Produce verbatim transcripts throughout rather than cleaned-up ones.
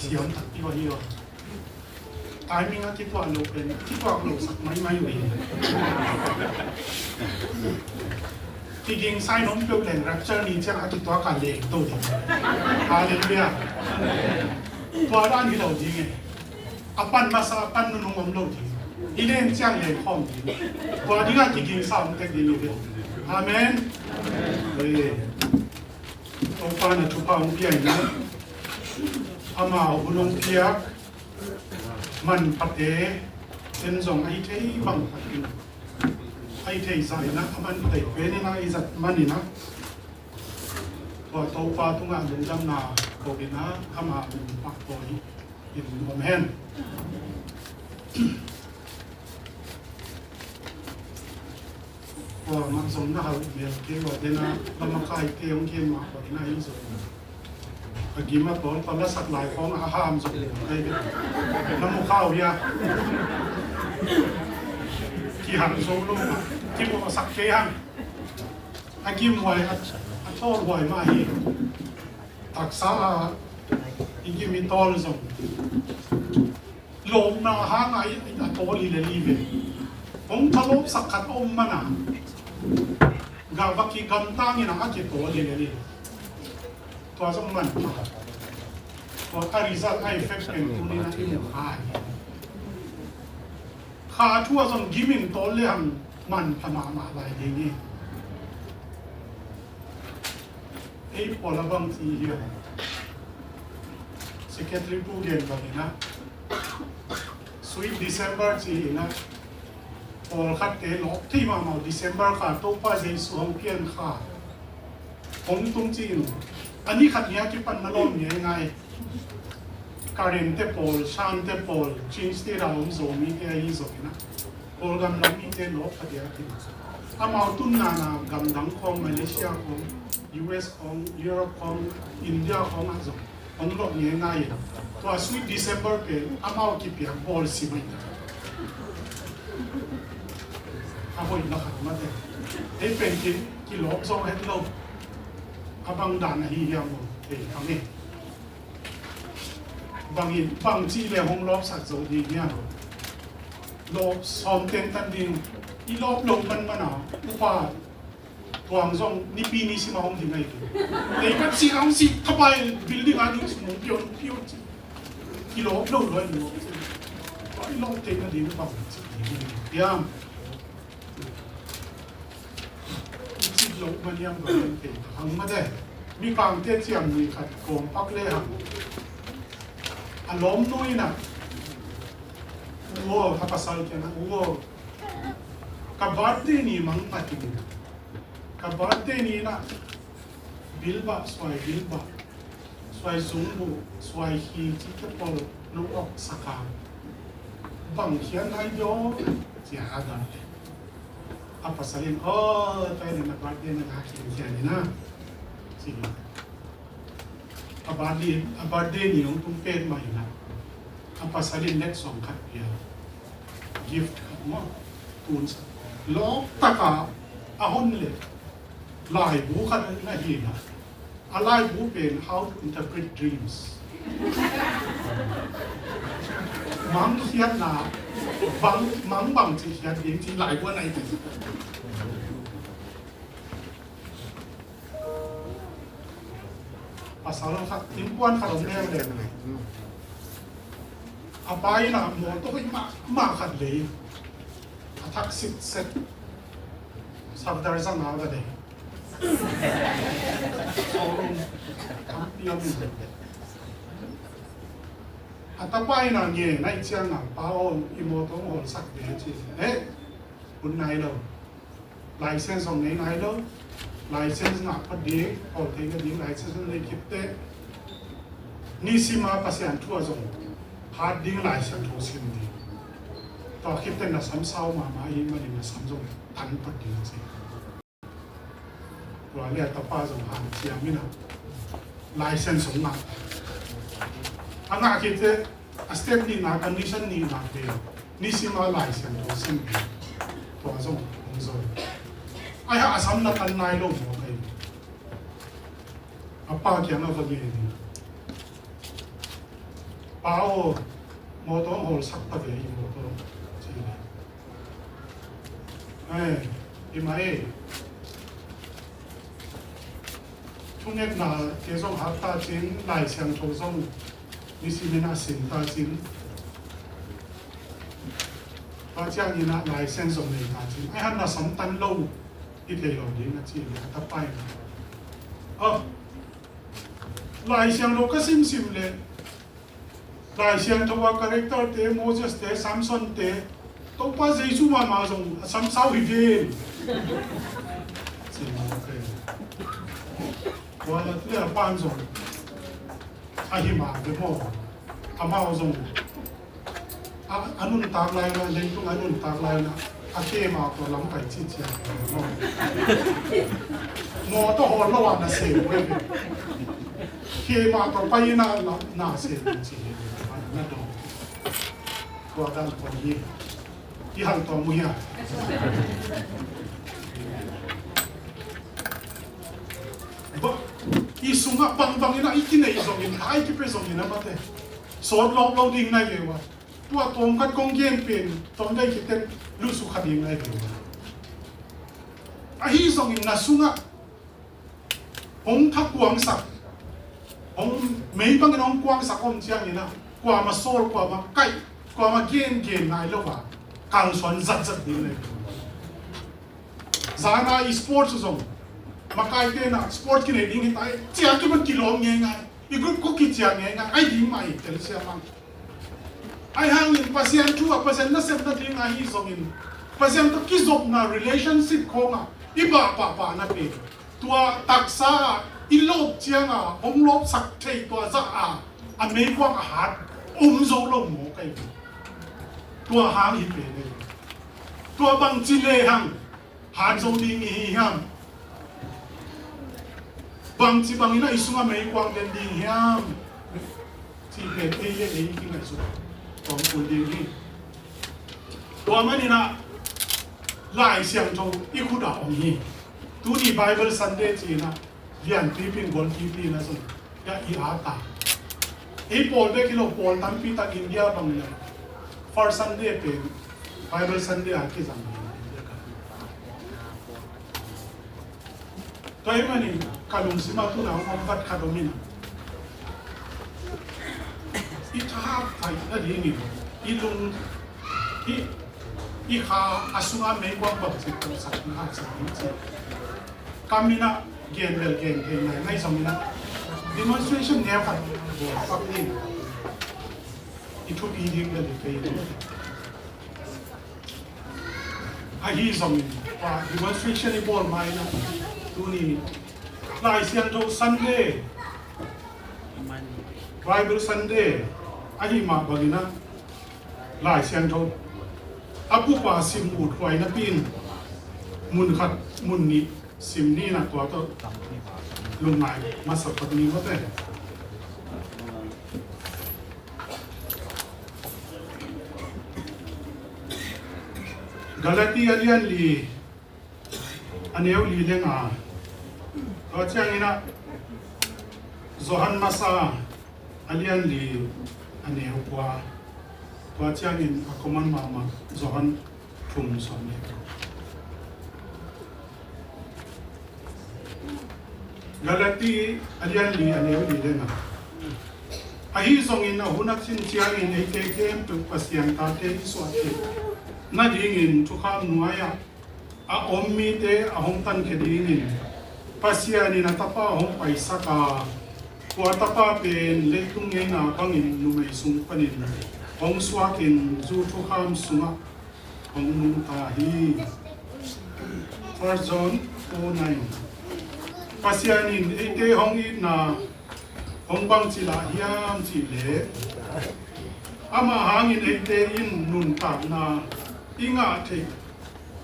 siam takpi uh ahi uh. Timing a kituak lo pen, kituak lo sak maimai uh hi. Kiging sai nong peuh leng rapture ni ciang a kituak a leng to ding. Halleluiah. Tua dan hi lo ding e. A pan masa a pan nunung om lo ding. I len ciang leng khawm ding. Tua ding a kiging sa om tek ding hi ve. Amen. Topa na thupha hong pia in a, ama hun hong piak manphate ten zong a i thei bang phatin, a i thei zah in a, a manphate pen in a i zat man in a, tua Topa tungah lungdamna ko in a, ama min pahtawi in om hen. Kuamah zong na hauh mel kei ua, dena lamakai kei hong gen mah ua, na hi zong. A gim a tawl pa lasak lai khawng a ham zong kei kei. Na mu khau hia. Kihang zo lo mah, kimawhsak kei hang. A gim huai, a, a tawl huai mah hi. Taksa a i gim i tawl zong lawpna hang a i, a tawl hi le li ve. Hong thalawpsak khat a om man a, ga va kigamtang in a, a kitawl hi le li. Tua zong man pha. Tua a result, a effect pen tuni in a i mu kha hi. Kha thu a zong gim in tawl le hang manpha mahmah lai ding hi. Ei pawl a bang ci hiam? Secretary pu gen bang in a, Sweet December ci in a, pawlkhatte lawp thei mahmah uh, December kha Topa Jesu hong pian kha hong tung ci in. A ni khat ni a kipan na lawm ngai ngai. Karen te pawl, Shan te pawl, Chin State a om Zomite ahi zong in a, Kawlgam lam mite lawp kha diak in. Amau tun nana gamdang khawng, Malaysia khawng, U S khawng, Europe khawng, India khawng ah zong hong lawp ngai ngai in. Tua Sweet December pen amau kipiak bawl sim ahi. A hoih na khat mate. Ei pen ki, kilawp zong het lo. A bang dan ahi hiam maw? Ei, a nge. Bangin, bang ci le hong lawpsak zo ding hiam? Lawp sawm teng tan ding. I lawp lo man man a, upa tuang zong nipi ni sim a hong ding ahi. Tei pat si a hong si, thapai building a ding sum hong pion pion ci. I lawp lo lo, i lawp ci. I lawp teng na ding bang ci ding hiam? Cik lo maniam lo thei hang mate. Mikangte ciam ni khat kawm pak le hang. A lawmnu in a, u aw, a pasal kiang a, u aw, ka birthday ni mang pah in. Ka birthday ni in a, bilbah, suai bilbah, suai sungbuh, suai hi cihte pawl nong awksak a, bang khiat nai diaw, ci a dante. A pasal in, aw, tua in a birthday na ngak khiat khiat in a, ci hi. A birthday, a birthday ni hong tung pet mah in a, a pasal in lek sawm khat pia, gift khat maw, tun sa. Lawp taka a hon le laibu khat na hi in a, a laibu pen How to Interpret Dreams. Mang khiatna, bang, mang bang ci khiat ding ci laibu a na hi. Pasal khat, innkuan khat om leuleu. A pa in a mawtaw hoih mahmah khat lei. A thak sitset. Safdar zang a va lei. Showroom tampi om in. A tapa in a nge nai ciang a, pa aw, i mawtaw hong hawlsak ve ci. Eh, hun nai lo. License hong nei nai lo. License ngah phot ding, hawl thei nading license hong nei khit teh, nisim a Pasian thu a zong phat ding license hong sim ding. Tua khit teh na sam sau mahmah ahih manin na sam zong tan phot ding ci. Tua leh a tapa zong hanciam in a license hong ngah. A ngah khit teh, a step nihna, condition nihna pen, nisim a license hong sim ding. Tua zong hong zo. Ai ha, a sam na tan nai lo mawk ahi. A pa kiang a va ngen in a, Pa aw, mawtaw hong hawlsak ta ve, i mawtaw, ci hi. Ai, i mah ei. Thungetnate zong hak ta cin, Lai Siangtho zong nisimin a sim ta cin. Tua ciangin ah Lai Siangtho zong nei ta cin. Ai han na samtan lo, i thei lo ding a ci hi a, a tapa in. Aw, Lai Siangtho ka simsim leh Lai Siangtho a character te, Moses te, Samson te, Topa Jesu mahmah zong a samsau hi ven. Ci mawk ei. Tua leh a pan zong a hi mah ve maw. Amau zong a, a nuntak lai na, leitung a nuntak lai na, a keima tawh lam pai ci ciang maw. Mawtaw hawl lo a na sem ve ve. Keima tawh pai na, na sem ci hi. Na dong. Tua dan pon hi. I hal tua mu hi a. Ba, i sungah bangbang in a i kinei zongin, a i kipia zongin a mate. Sawt lawp lo ding nai ve ua. Tua tawm khat kong gen pen, tawm dai kiten lusu kha ding nai ve ua. Ahi zongin na sungah hong thakuangsak, hong mei bangin hong kuangsak om ciangin ah, kuama sawl, kuama kaih, kuama gen gen nai lo a, kalsuan zatzat ding le. Zana i sports zong, makaite na sports kinei ding hi ta, cia kiman kilawm ngeingai, i group ko kician ngeingai, ai ding mah hi, tel siamang. Ai hangin Pasian thu a, Pasian nasepna ding ahi zongin, Pasian tawh kizopna relationship khawngah i bah pahpah na pen, tua taksa ah i lawp cianga hong lawpsak thei tua zah a, a meikuang a hat om zo lo maw ka hi. Tua hang hi pen ei. Tua bangci lehang hat zo ding i hi hiam? Bangci bangin a i sungah meikuang den ding hiam? Cih pen ei le ei kingaihsut tawm kul ding hi. Tua manin ah Lai Siangtho i khut ah om hi. Tuni Bible Sunday ci-in ah lianpipi in, gualpipi in a zong, ya, i at a. Ei pawl bek hi lo, pawl tampi tak India bang le First Sunday pen Bible Sunday a kizang hi. Tua ahih manin ka lungsim ah tu-in ah hong om vat khat om in, i tha thei nadingin i lung, i, i kha a sungah meikuang bangci tawh sak na haksa ding ci. Kam in ah gen bel gen thei nai nai zongin ah demonstration neu khat bawl pak ni. I thupi ding bel hi kei. Ahi zongin, tua demonstration i bawl ma in ah, tuni Lai Siangtho Sunday, Bible Sunday ahih mah bangin ah, Lai Siangtho a pupa sim ut huai napi in, mun khat mun nih sim ni in ah, tua tawh lungngai masa phot ni mawk e. Galati a lian li, a neu li le nga. Tua ciangin ah Johan Masa a lian li, a neu kua. Tua ciangin a common mahmah, Johan thum sawm le Galati a lian li, a neu li le nga. Ahi zongin a hun a cin ciangin eite khempeuh Pasian tate i suah theih nadingin thukham nuai-ah a om mite a hong tankhia dingin Pasian in a Tapa hong paisak a, tua Tapa pen leitung ngeina bangin numei sung panin hong suakin zu thukham sungah hong nungta hi. First John four nine. Pasian in eite hong itna hong bangci lah hiam cih leh, amah hangin eite in nuntakna i ngah theih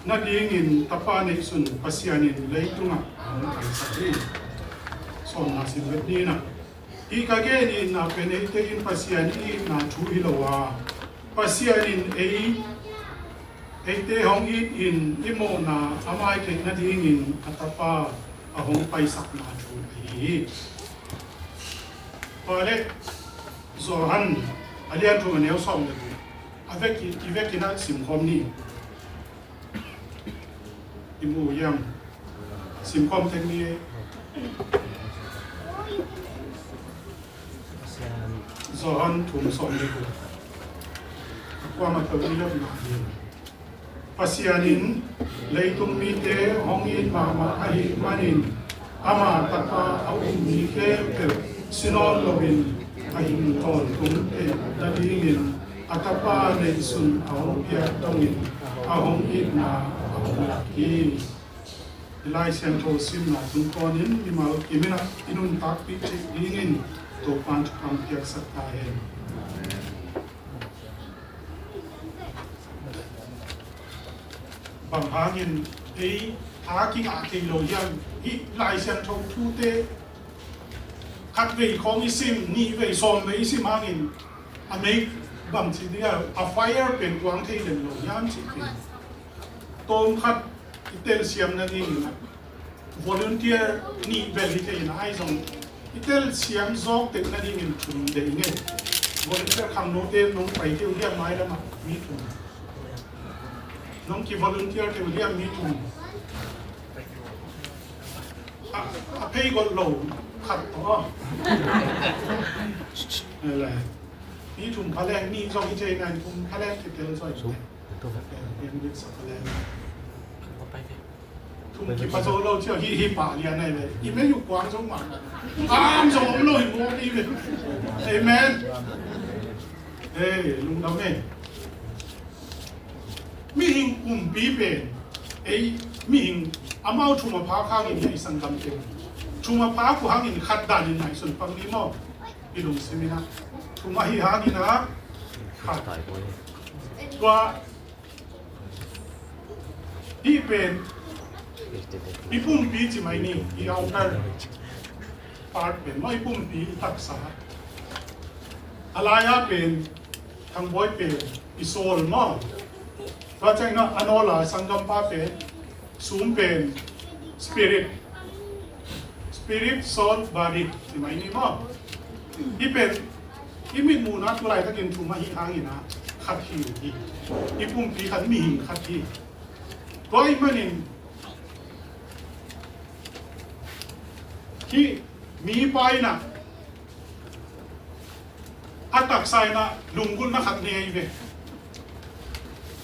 nadingin Tapa neihsun Pasian in leitungah hong paisak hi. Sawmna sim vet ni in ah. Hih ka gen itna pen eite in Pasian i itna thu hi lo a, Pasian in ei, eite hong it in i mawhna a mai theih nadingin a Tapa a hong paisakna thu ahi hi. Tua leh Johan a lian thum a neu sawm le guk. A vekin, i vekin a simkhawm ni. I mu hiam? Simkhawm tek ni. Johan thum sawm le guk. A kuamah tawh i lotna hi. Pasian in leitung mite hong it mahmah ahih manin ama tapa a um mi khempeuh si nawn loin a hing tawntung theih nadingin a tapa neihsun a hong piak dongin a hong itna a hong lak hi. Lai Siangtho simna tungtawnin mimal kim in ah i nuntakpih theih dingin Topa'n thupha piaksak ta hen. Bang hangin ei tha kingah thei lo hiam? Hih Lai Siangtho thute khat vei khawng i sim, nih vei, sawm vei i sim hangin a mei bang ci dia, a fire pen kuang thei den lo hiam cih pen. Tawm khat i telsiam nadingin ah volunteer nih bel hi thei in ah, ahi zong i telsiam zawk tek nadingin thum deih ing ei. Volunteer khangnote nong pai thei uh hiam, mailam ah mi thum? Nong ki volunteer thei uh hiam, mi thum? A, a phei gol lo khat tawh. Mi thum pha leng, nih zong hi thei nai, thum pha leng kitel zoi. Thum kipha zo lo cio, hih, hih pah lian ai ve. I mei uh kuang zo mah na. Am zo om lo hi mawk i ve. Amen. Hey, lungdam e. Mihing kumpi pen ei mihing amau thum a phak hangin i sanggam pen thum a phak uh hangin khat danin ngaihsun pang ni maw? I lungsim in ah thum ahi hangin ah khat. Tua hih pen i pumpi ci mai ni, i outer part pen maw, i pumpi, i taksa. A lai-a pen, thangbawi pen i soul maw. Tua ciangin ah a nawla sanggampa pen, sum pen spirit. Spirit, soul, body ci mai ni maw. Hih pen i mitmuhna tu laitakin thum ahi hangin ah khat hi uh hi. I pumpi khat, mihing khat hi. Tua ahih manin hih mipa in ah a taksa in ah lunggulhna khat nei ve.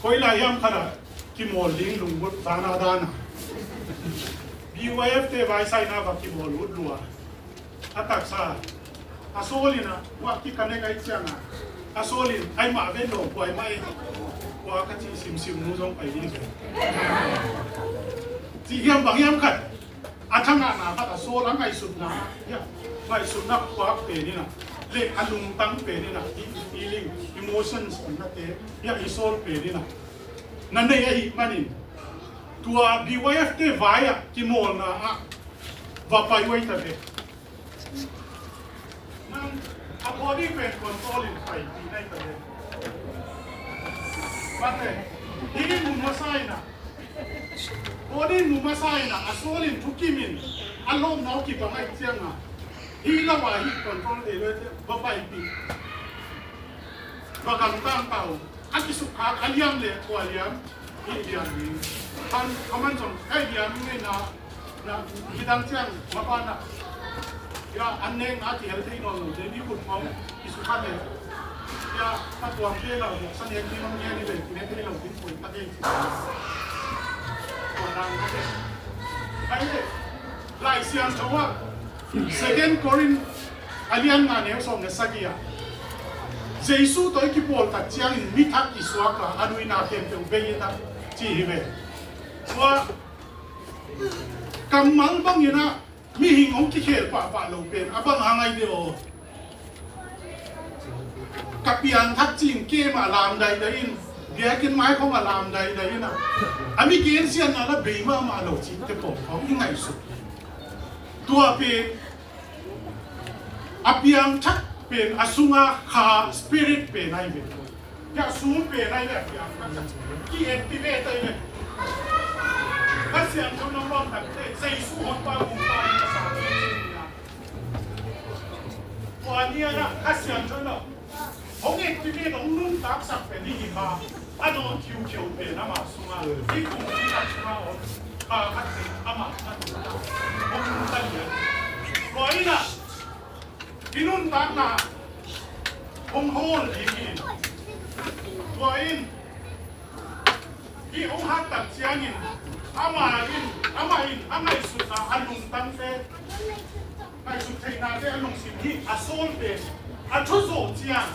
Koi lai hiam khat ah kimawl ding lunggulh dan a, dan a. B Y F te vai sa in ah va kimawl ut lua. A taksa, a soul in ah, tua kikanek ahih ciangin a soul in, ai mah ven lo, kuai mah e. Kua ka cih simsim nu zong pai ding ve. Cih hiam bang hiam khat. A thangahna khat a soul a ngaihsutna, ya, ngaihsutna khuak pen in ah, le a lungtang pen in ah, i, i feeling, emotions, a nate, ya, i soul pen in ah na nei ahih manin tua B Y F te vai ah kimawlna ah va pai uh hi ta ve. Nang a body pen control in paipih na hi ta ve. Mate, hih in mu masa in ah, body in mu masa in ah, a soul in thukim in a lawpna uh kibang ahih ciangin hih lo ah hih control thei lo, va paipih, va gamtang ta uh. A kisukkhak a liam le kua liam, hih liam hi. Khan, khaman zong, hih liam hi ngei na, na, midang ciang, mapa na. Ya, an nek na kihel thei nawn lo, dei mi khut khawng, kisukkhak le. Ya, a tuam thei lo, sa nek mi mang nek ni ve, kinek thei lo, din pui, a thei. Kua nang, a thei. Ai le, Lai Siangtho ah, Second Corinth a lian nga neu sawm le sagih ah, Jesu tawh i kipawl tak ciangin mi thak i suak a, a nuihna khempeuh bei i tak ci hi ve. Tua kammal bangin ah mihing hong kikhel pahpah lo pen a bang hang ai de aw. Ka piangthak cih kem a lam daidai in, biakinn mai khawng a lam daidai in ah, a mi gensiatna la bei mahmah lo cihte pawh khawng i ngaihsut. Tua pen a piangthak pen a sunga kha spirit pen ai ve. Tua sum pen ai ve a piangthak. Ki-activate ai ve. Kha Siangtho nong bawltak teh Jesu hong pa hong pa in ka sa. Tua ni a na Kha Siangtho nong hong et Hong nuntaksak pen i hi kha, a dawn khiukheu pen amah sungah, i kum i khat sungah om kha khat pen amah sungah nuntak hong nuntak lian. Tua in ah i nuntakna hong hawl ding hi. Tua in hih hong hat tak ciangin amah in, amah in a ngaihsutna, a lungtangte, ngaihsut theihnate a lungsim hi a sawl pen, a thuzawh ciang,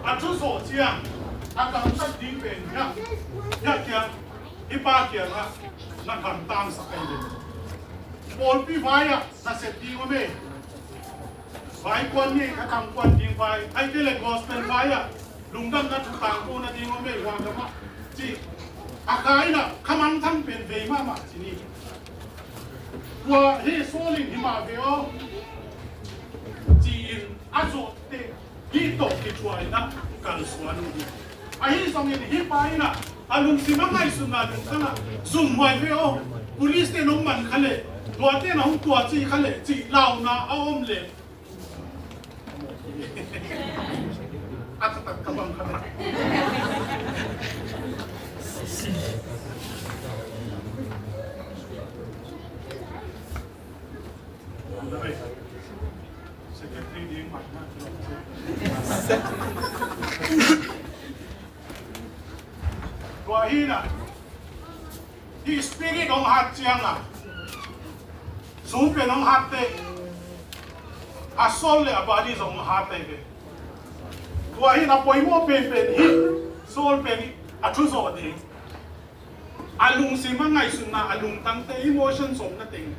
a thuzawh ciang a gamtat ding pen hiah, hiah kiang, i Pa kiangah na gamtangsak ahi ve. Pawlpi vai-ah na sep ding om e. Vai kuan ni, kha tang kuan ding vai, ahih kei leh gospel vai-ah lungdamna thu tangkona ding om e, huan gamah ci. A kha in ah kha mangthang pen vei mahmah ci ni. Tua hi sawl in hi mah ve aw, ci-in a zawhte hih tawh kithuah in ah kalsuan uh hi. Ahi zongin hih pa in ah a lungsim a ngaihsutna lungtang ah zumhuai ve aw, police te nong man kha leh, tuate na hong tua ci kha leh cih launa a om leh a taktak ka bang kha leh. Secretary ding mat na. Tua hi na, hih spirit hong hat ciang a, sum pen hong hat teh, a soul le a body zong hong hat teh ve. Tua hi na, poimawh penpen hih soul pen a thu zawh ding. A lungsim a ngaihsutna, a lungtangte, emotion sawmna teng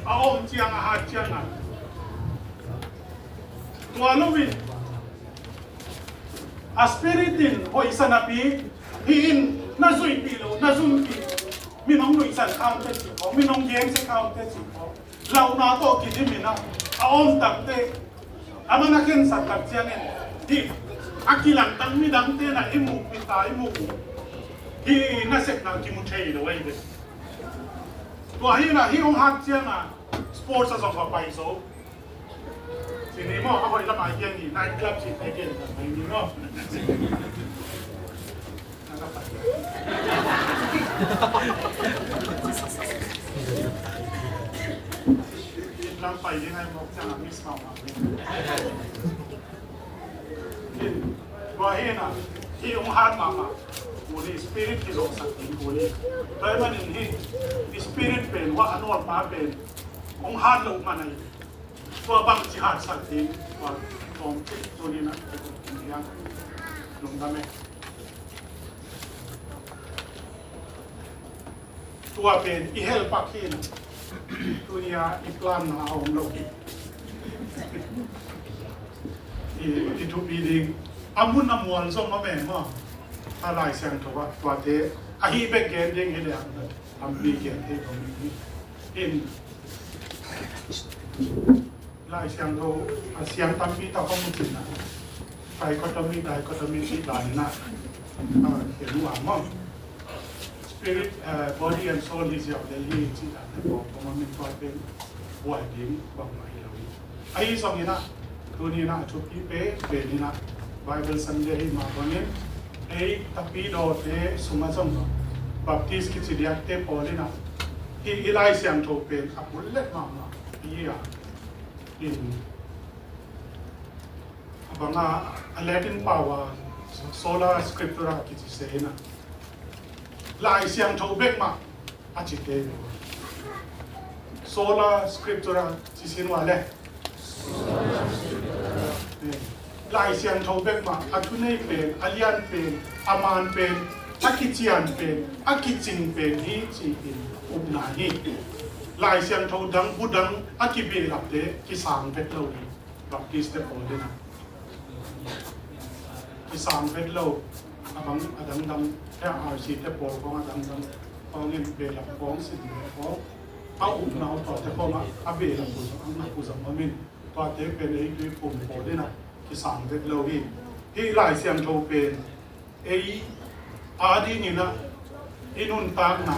a om ciang, a hat ciang a, tua loin a spirit in hoihsa napi, hih in na zuihpih lo, na zumpih, min hong nuihsan kha om teh cih khawng, min hong gensia kha om teh cih khawng, launa tawh kidim in a, a om tak teh, a man a khensat tak ciangin, hih a kilangtang midangte na i muh, i ta i muh, hih nasepna kimu thei lo ahi ve. Tua hi na, hih hong hat ciang a, sports a zong va pai zo. Ci ni maw, a hoih lam a hiang hi, night club ci te gen ta mai ni maw. Lam pai ding ai mawk ciang a miss mahmah. Tua hi na, hih hong hat mahmah. Uni spirit kizawhsak ding uni. Tua ahih manin hih spirit pen, hua a nawlpa pen hong hat loh man ahi. Tua bangci hatsak ding, tua tawmcik tuni na, lungdam e. Tua pen i helpak hi na, tuni a i plan na a om lo hi. I, i thupi ding a mun a mual zong om e maw. A Lai Siangtho ah tuate ahi bek gen ding hi leh a tampi gen thei lo hi. In Lai Siangtho a siang tampi tak om cin a, dichotomy, dichotomy cih dan in a, a, khen uh a maw. Spirit, eh, body and soul hi ziau lel hi cih dan in a, kong kong a min tua pen buai ding bangmah hi lo hi. Ahi zongin a, tuni in a, a thupi pen pen in a, Bible Sunday hi mah bangin, ei tapidawte sungah zong Baptist kici diakte pawl in a, hih i Lai Siangtho pen a bul let mahmah hi a, in a banga, a Latin pau a Sola Scriptura kici se hi na, Lai Siangtho bek mah a cite. Sola Scriptura ci sin ua le, eh, Lai Siangtho bek mah a thunei pen, a lian pen, a man pen, a kician pen, a kicing pen hi ci-in upna hi. Lai Siangtho dang, bu dang a kibehlapte kisang vet lo hi. Baptist te pawl in a kisang vet lo, a bang a dangdang, R C te pawl khawng a dangdang khawng in behlap khawng, sin beh khawng, a upna uh tawh te khawng a, a behlap uh zong, a ngap uh zong om in, tuate pen ei tuiphum pawl in a kisang vet lo hi. Hih Lai Siangtho pen ei a dingin a, i nuntakna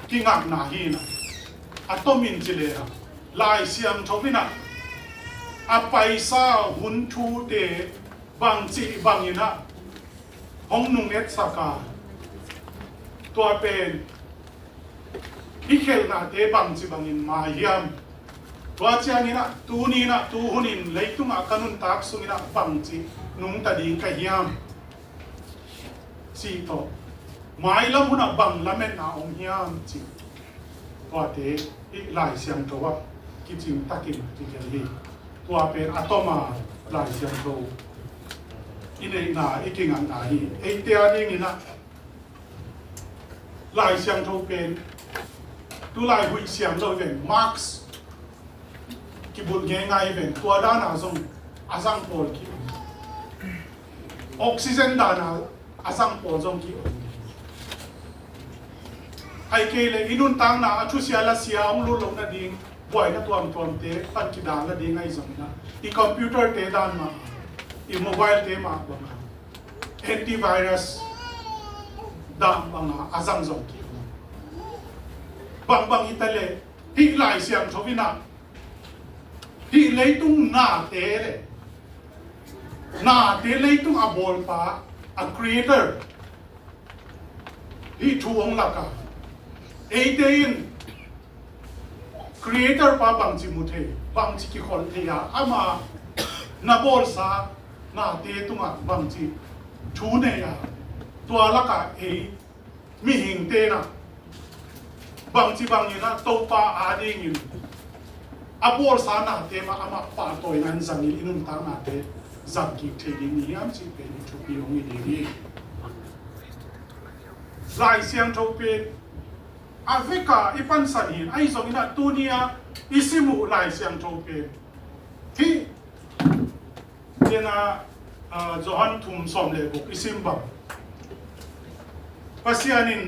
kingakna hi na, a tomin ci le a, Lai Siangtho in a, a paisa hun thute bangci bangin ah hong nungetsak a, tua pen i khelhnate bangci bangin mai hiam? Tua ciangin ah tuni in ah, tu hunin leitungah ka nuntak sungin ah bangci nungta ding ka hiam? Cih tawh mailam hunah bang lametna om hiam cih tuate i Lai Siangtho ah kicing takin kigelh hi. Tua pen a tawma Lai Siangtho i neihna, i kingatna hi. Eite a dingin ah Lai Siangtho pen tulai huih siam lo hi ven, mask kibulh ngeingai hi ven, tua dana zong a zang pawl ki om. Oxygen dana a zang pawl zong ki om. Ahih kei leh i nuntakna a thusia lasia hong lut loh nading buaina tuamtuamte pan kidal nading ahi zongin ah, i computer te dan mah, i mobile te mah banga antivirus dan banga a zang zong ki om. Bangbang hi ta leh hih Lai Siangtho in ah hih leitung nate le nate leitung a bawlpa, a creator, hih thu hong lak a, eite in creator pa bangci mu thei, bangci kikholh thei a, ama na bawlsa nate tungah bangci thu nei a, tua lakah ei mihingte in ah bangci bangin ah Topa a dingin a bawlsa nate mah amah pahtawina in zangin i nuntaknate zang kik thei ding ni hiam cih pen i thupi hong hi ding hi. Lai Siangtho pen a veka i pansan hi in, ahi zongin ah tuni-a i sim uh Lai Siangtho pen hih Tena, ah, Johan thum sawm le guk i sim bang, Pasian in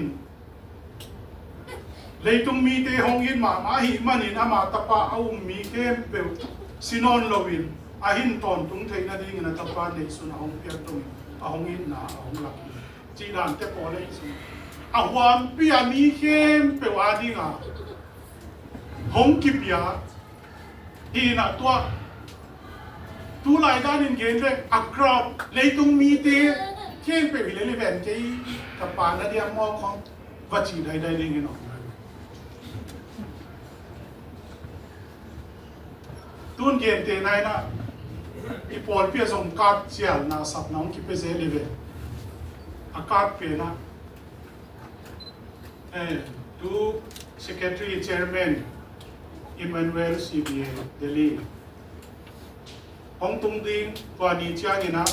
leitung mite hong it mahmah ahih manin ama tapa a um mi khempeuh si nawn loin a hin tawntung theih nadingin a tapa neihsun a hong piak dongin a hong itna a hong lak hi. Cih dante pawl ahi zong a huampi a mi khempeuh a dinga hong kipia hi in ah tua tulai danin gen vek a crowd, leitung mite khempeuh hi lel hi ven, kei ka pa na diam maw khong va ci daidai ding hi nawn. Tun gente na in ah i pawlpi ah zong card cialna sapna hong kipia zel hi ve. A card pen ah eh, tu Secretary Chairman Emmanuel C B A Delhi hong tung ding, tua ni ciangin ah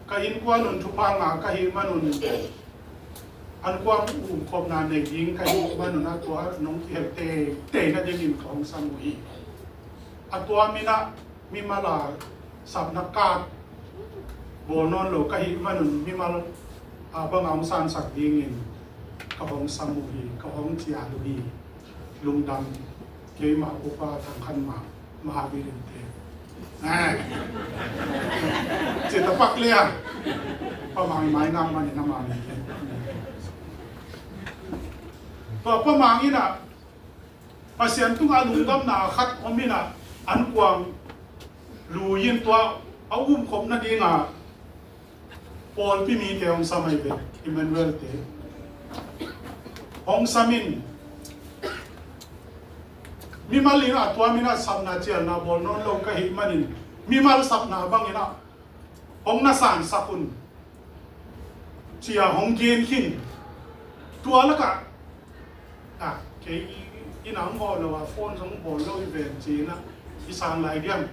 ka innkuan un thupha ngah ka hih manun, an kuang umkhopna nei ding ka hih manun ah tua nong kihel teitei nadingin ka hong sam uh hi. A tua min ah mimal a sapna card bawl nawn lo ka hih manun mimal a bang a hong sansak dingin ka hong sam uh hi, ka hong cial uh hi. Lungdam, keimah upa Thang Khan Mang, Mahavir in te. Eh. Cita pak lia. Pa Mang mai ngam manin a mani. Tua Pa Mang in ah Pasian tungah lungdamna khat om in ah an kuang lui in tua a umkhopna dingah pawlpi mite hong sam ahi ve, Emmanuel te. Hong sam in mimal in ah tua min ah sapna cialna bawl nawn lo ka hih manin mimal sapna bangin ah hong na sansak un, ci-a hong gen khin. Tua lakah ah, kei inn ah hong hawl lo a, phone zong bawl lo hi ven ci-in ah i sang lai diam.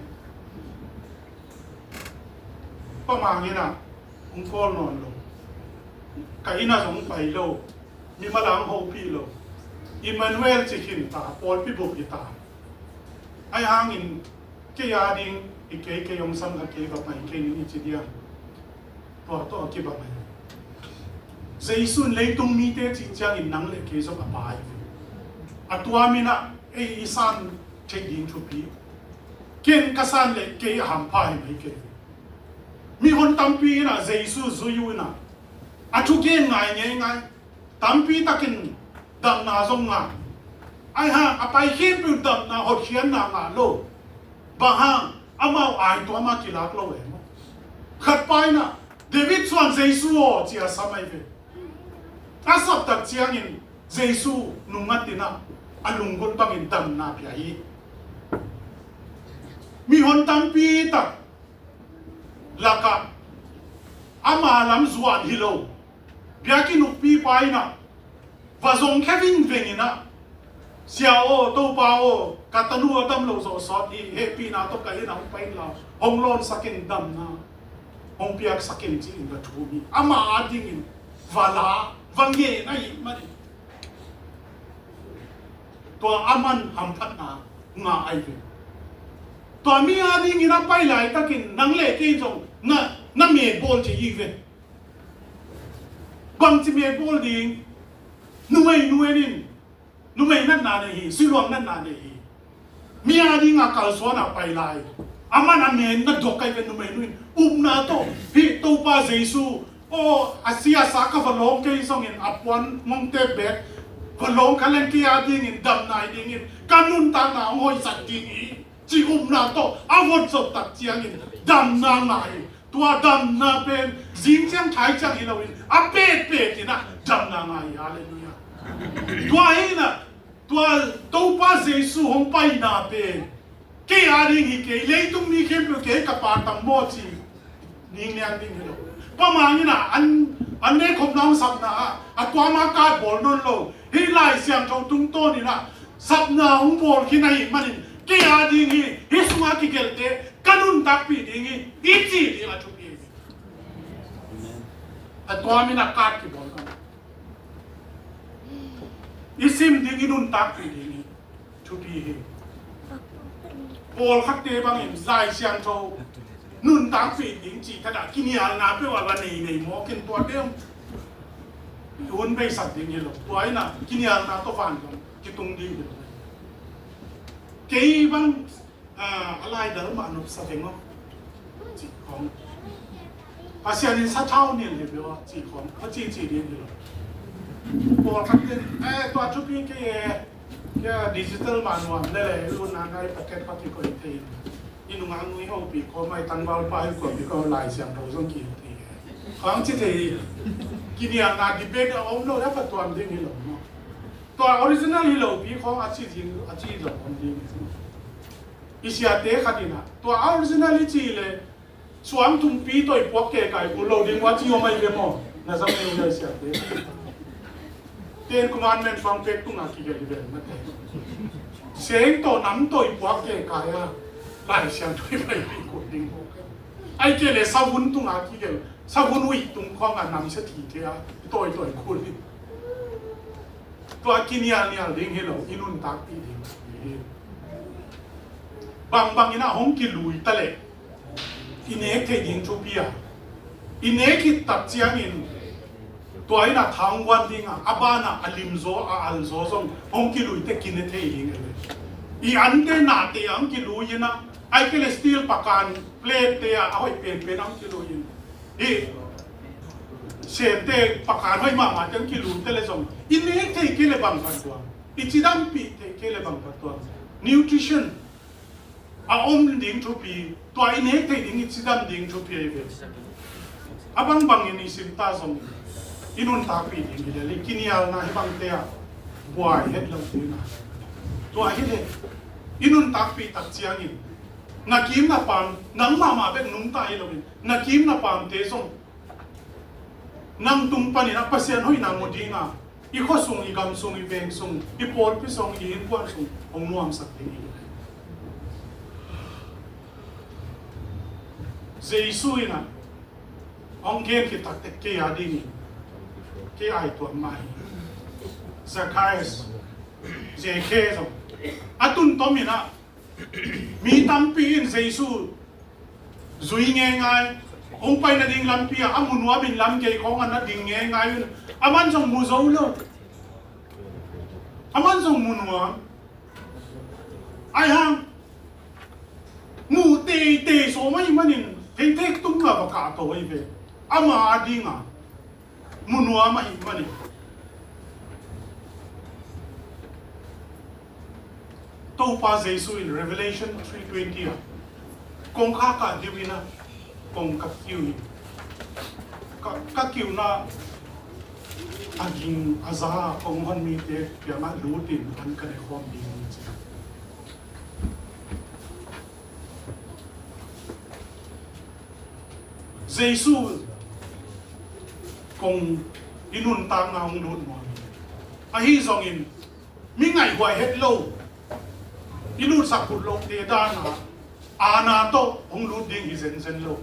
Pa Mang in ah hong call nawn lo, ka inn ah zong pai lo, mimal ah hong hopih lo. Emmanuel ci khin ta, pawlpi bup hi ta. Ahi hangin kei a ding hi kei, kei hong sam kha kei, va pai kei ning i ci diam. Tua tawh a kibang ahi. Jesu in leitung mite cih ciangin nang le kei zong a pa ahi ve. A tua min ah ei i san theih ding thupi. Ken ka san le kei a hampha hi mai kei ve. Mihon tampi in ah Jesu zui uh in ah a thugen ngai ngeingai. Tampi takin damna zong ngah. Ahi hang a pai khempeuh damna hotkhiatna ngah lo. Bang hang, amau ai tuam a kilak lo e maw. Khat pa in ah, David suan Jesu aw, ci a sam ahi ve. A sap tak ciangin Jesu nungngatin ah, a lunggulh bangin damna pia hi. Mihon tampi tak lakah ama lam zuan hi lo biakinn ukpipa in ah va zong khia vingveng in ah, Sia aw, Topa aw, ka tanu a dam lo zawh sawt hi, hehpihna tawh ka inn ah hong pai inla, hong lawnsak in, damna hong piaksak in, ci-in va thum hi. Ama adingin va la, va ngen ahih manin tua aman hamphatna ngah ahi ve. Tua mi adingin a pai laitakin nang le kei zong na, na me bawl ci hi ve. Bangci me bawl ding? Numei nu en in, numei natna nei hi, siluang natna nei hi. Mi adinga kalsuan a pai lai, aman a me na dok ahi ve. Numei nu in upna tawh, hih Topa Jesu aw, a si a sa ka va lawng kei zongin, a puan ngongte beek va lawng ka leng, kei adingin damna hi dingin, ka nuntakna hong hoihsak ding hi, ci upna tawh a vot zot tak ciangin damna ngah hi. Tua damna pen zing ciang thai ciang hi loin a petpet in ah damna ngah hi. Halleluiah. Tua hi in ah, tua Topa Jesu hong paina pen kei ading hi kei, leitung mi khempeuh kei ka pa tam maw ci ning lian ding hi lo. Tua mangin ah an, an nekhopna hong sapna ah a tuama kat bawl nawn lo. Hih Lai Siangtho tungtawn in ah sapna hong bawl khin ahih manin kei ading hi, hih sunga kigelte ka nuntakpih ding hi, i ci ding a thupi hi. A tuamin a kat kibawl nawn, i sim ding, i nuntakpih ding hi. Thupi hi. Pawlkhatte bangin Lai Siangtho nuntakpih ding cih khat ah kinialna peuh a va nei nei mawk in, tuate hun beisak ding hi lo. Tua in ah kinialna tawh vantung kitung ding hi lo. Kei bang, ah, a laidal mah nopsa veng aw, cih khawng, Pasian in sathau nial hi ve aw, cih khawng a cici ding hi lo. Pawlkhat in, eh, tua thupi kei e, kei a digital mah nuam lel e, i lutna ngai packet khat kikoih thei in, i nungak nu i hopih khawm a, i tangvalpa i kuapih khawm, Lai Siangtho zong kihilh thei e, khawng ci thei hi. Kinialna debate a om lo, a phatuam ding hi lo maw. Tua original hi lopi khawng a ci ding, a ci zong om ding hi. I siate khat in ah, tua original i cih leh suang thumpi tawh i puak kei kai kul lo ding uh a ci om ahi ve maw? Na zang ni uh, i siate. Ten Commandment suang pek tungah kigelh hi ve mate. Seng tawh nam tawh i puak kei kai a, Lai Siangtho i pai kul ding maw? Ahih kei leh savun tungah kigelh, savun uih tung khawng a nam sia thi kei a, i tawh i tawh i kul ding. Tua kinialnial ding hi lo, i nuntakpih ding hi. Bangbang in ah hong kilui ta leh i nek theih ding thupi a, i nek khit tak ciangin tua in ah tha hong guan ding a, a ban ah a limzaw, a alzaw zong hong kilui teh kine thei ding hi. I ante nate ah hong kilui in ah, ahih kei leh steel pakan plate te ah a hoih penpen ah hong kilui in, hih sente pakan hoih mahmah te hong kilui teh leh zong i nek theih kei leh bang phat tuang, i cidampih theih kei leh bang phat tuang. Nutrition a om ding thupi, tua i nek theih ding, i cidam ding thupi ahi ve. A bangbangin i sim ta zong i nuntakpih ding hi lel, i kinialna hih bangte ah buai het lo ding a. Tua hi leh i nuntakpih tak ciangin na kim na pam, nang mahmah bek nungta hi loin na kim na pamte zong nang tung panin a Pasian hoihna mu ding a, i khua sung, i gam sung, i veng sung, i pawlpi sung, i innkuan sung hong nuamsak ding hi. Jesu in ah hong gen khit tak teh kei a dingin kei aituam mah hi. Zacchaeus, Zekhe zong a tun tom in ah, mi tampi in Jesu zui ngeingai, hong pai nading lampi ah a mu nuam in lam gei khawng ah na ding ngeingai un, aman zong mu zo lo. Aman zong mu nuam. Ahi hang mu teitei sawm ahih manin hei thek tung a va kahto ahi ve. Ama a ding a mu nuam ahih manin Topa Jesu in Revelation three twenty ah kongkhak ah ding in ah, Kong ka kiu hi. Ka, ka kiuna a ging a za a kong hon mite kiangah lutin an ka ne khawm ding hi ci. Jesu kong i nuntakna hong lut maw? Ahi zongin mi ngaihhuai het lo, i lutsak phut lote dana aana tawh hong lut ding hi zenzen lo.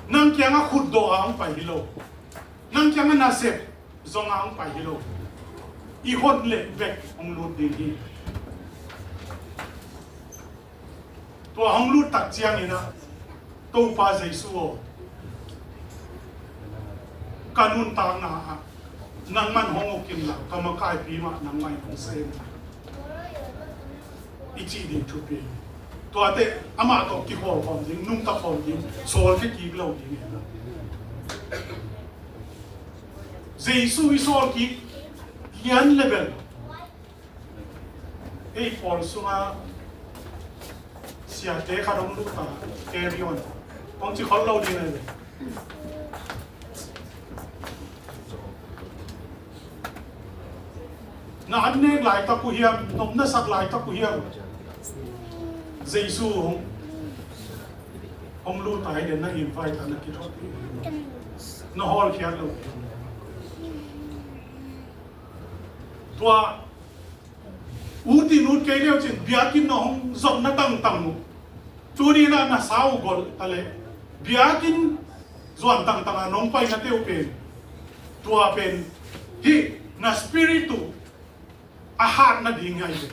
Nang kiangah khutdawh a hong pai hi lo. Nang kiangah nasep zong a hong pai hi lo. I hon leh bek hong lut ding hi. Tua hong lut tak ciangin ah, Topa Jesu aw, ka nuntakna ah nangman hong uk inla, ka makaipi mah nangmah in hong sem in, i cih ding thupi. Tuate amah tawh kikhawl khawm ding, nungta khawm ding, sawl kikik lo ding hi. Jesu i sawl kik lian le bel. Ei pawl sunga siate khat hong lut ta, carry on. Hong ci khol lo ding ahi ve. Na an nek laitak uh hiam, nop na sak laitak uh hiam? Jesu hong, hong lut ta hi den, na invite a na kithot. Na hawlkhiat lo. Tua ut in ut kei leu cin biakinn na hong zopna tangtang uh, tuni na na sau gol ta leh, biakinn zuan tangtang a nong paina teu pen, tua pen hih na spirit uh a hat nading hi ai ve.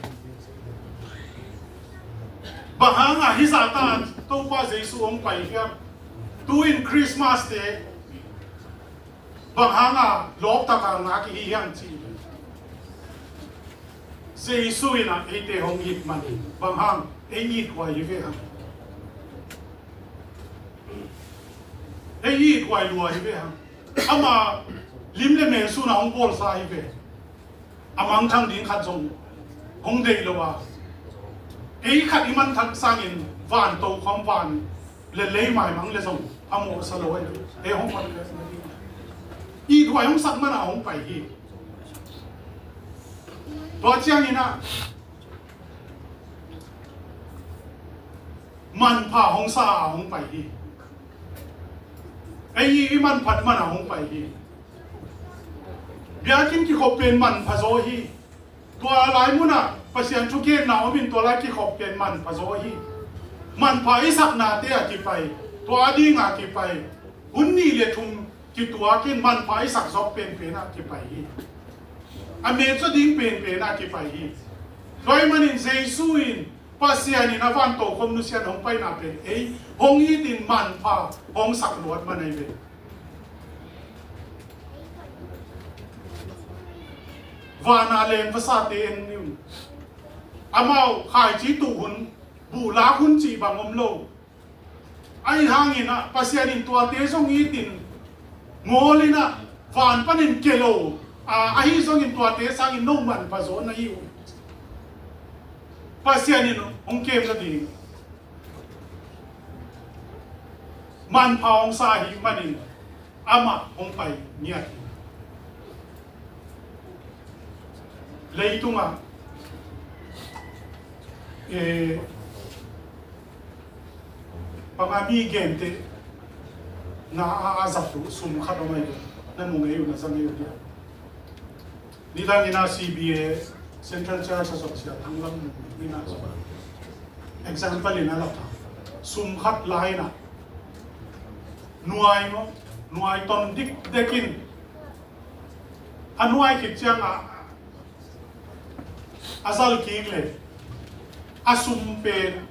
Bang hanga hih zahta Topa Jesu hong pai hiam? Tu-in Christmas te bang hanga lawptaka ngak i hi hiam cih leh, Jesu in ah eite hong it manin, bang hang, ei it huai hi ve hang. Ei it huai lua hi ve hang. Ama lim le mel sun a hong bawlsa hi ve. A mangthang ding khat zong hong deih lo a, ei khat i manthang sangin van tokhom, van le lei maimang le zong a mawhsa lo ahi. Ei hong pai, i duai hong sak mana hong pai hi. Tua ciangin ah manpha hong sa a hong pai hi. Ei i manphat mana hong pai hi. Biakinn kikhop pen manpha zaw hi. Tua lai munah Pasian thugenna om in tua lai kikhop pen manpha zaw hi. Manpha i saknate a kipai, tua a dinga kipai, hun nih le thum kituakin manpha i sak zawk penpen a kipai hi. A metzaw ding penpen a kipai hi. Tua ahih manin Jesu in, Pasian in a van tokhom nusia in hong paina pen ei hong itin manpha hong sak luat man ahi ve. Vana leng vasate en ni un. Amau khaici tuh hun, buhlak hun cih bang om lo. Ahi hangin ah Pasian in tuate zong itin ngawl in ah, van panin ke lo a, ahi zongin tuate sangin no manpha zaw na hi uh. Pasian in hong kem nading manpha hong sa ahih manin amah hong pai ngiat hi. Leitungah, eh, bang a mi gente na a, a zat uh sum khat om ahi ve. Na mu ngei uh, na za ngei uh dia. Nidang in a C B A, Central Church a zong sia thang lam mu ngei na zong. Example in a lak a, sum khat lai na nuai maw, nuai ton dikdekin a nuai khit ciangah a zal kik le a sum pen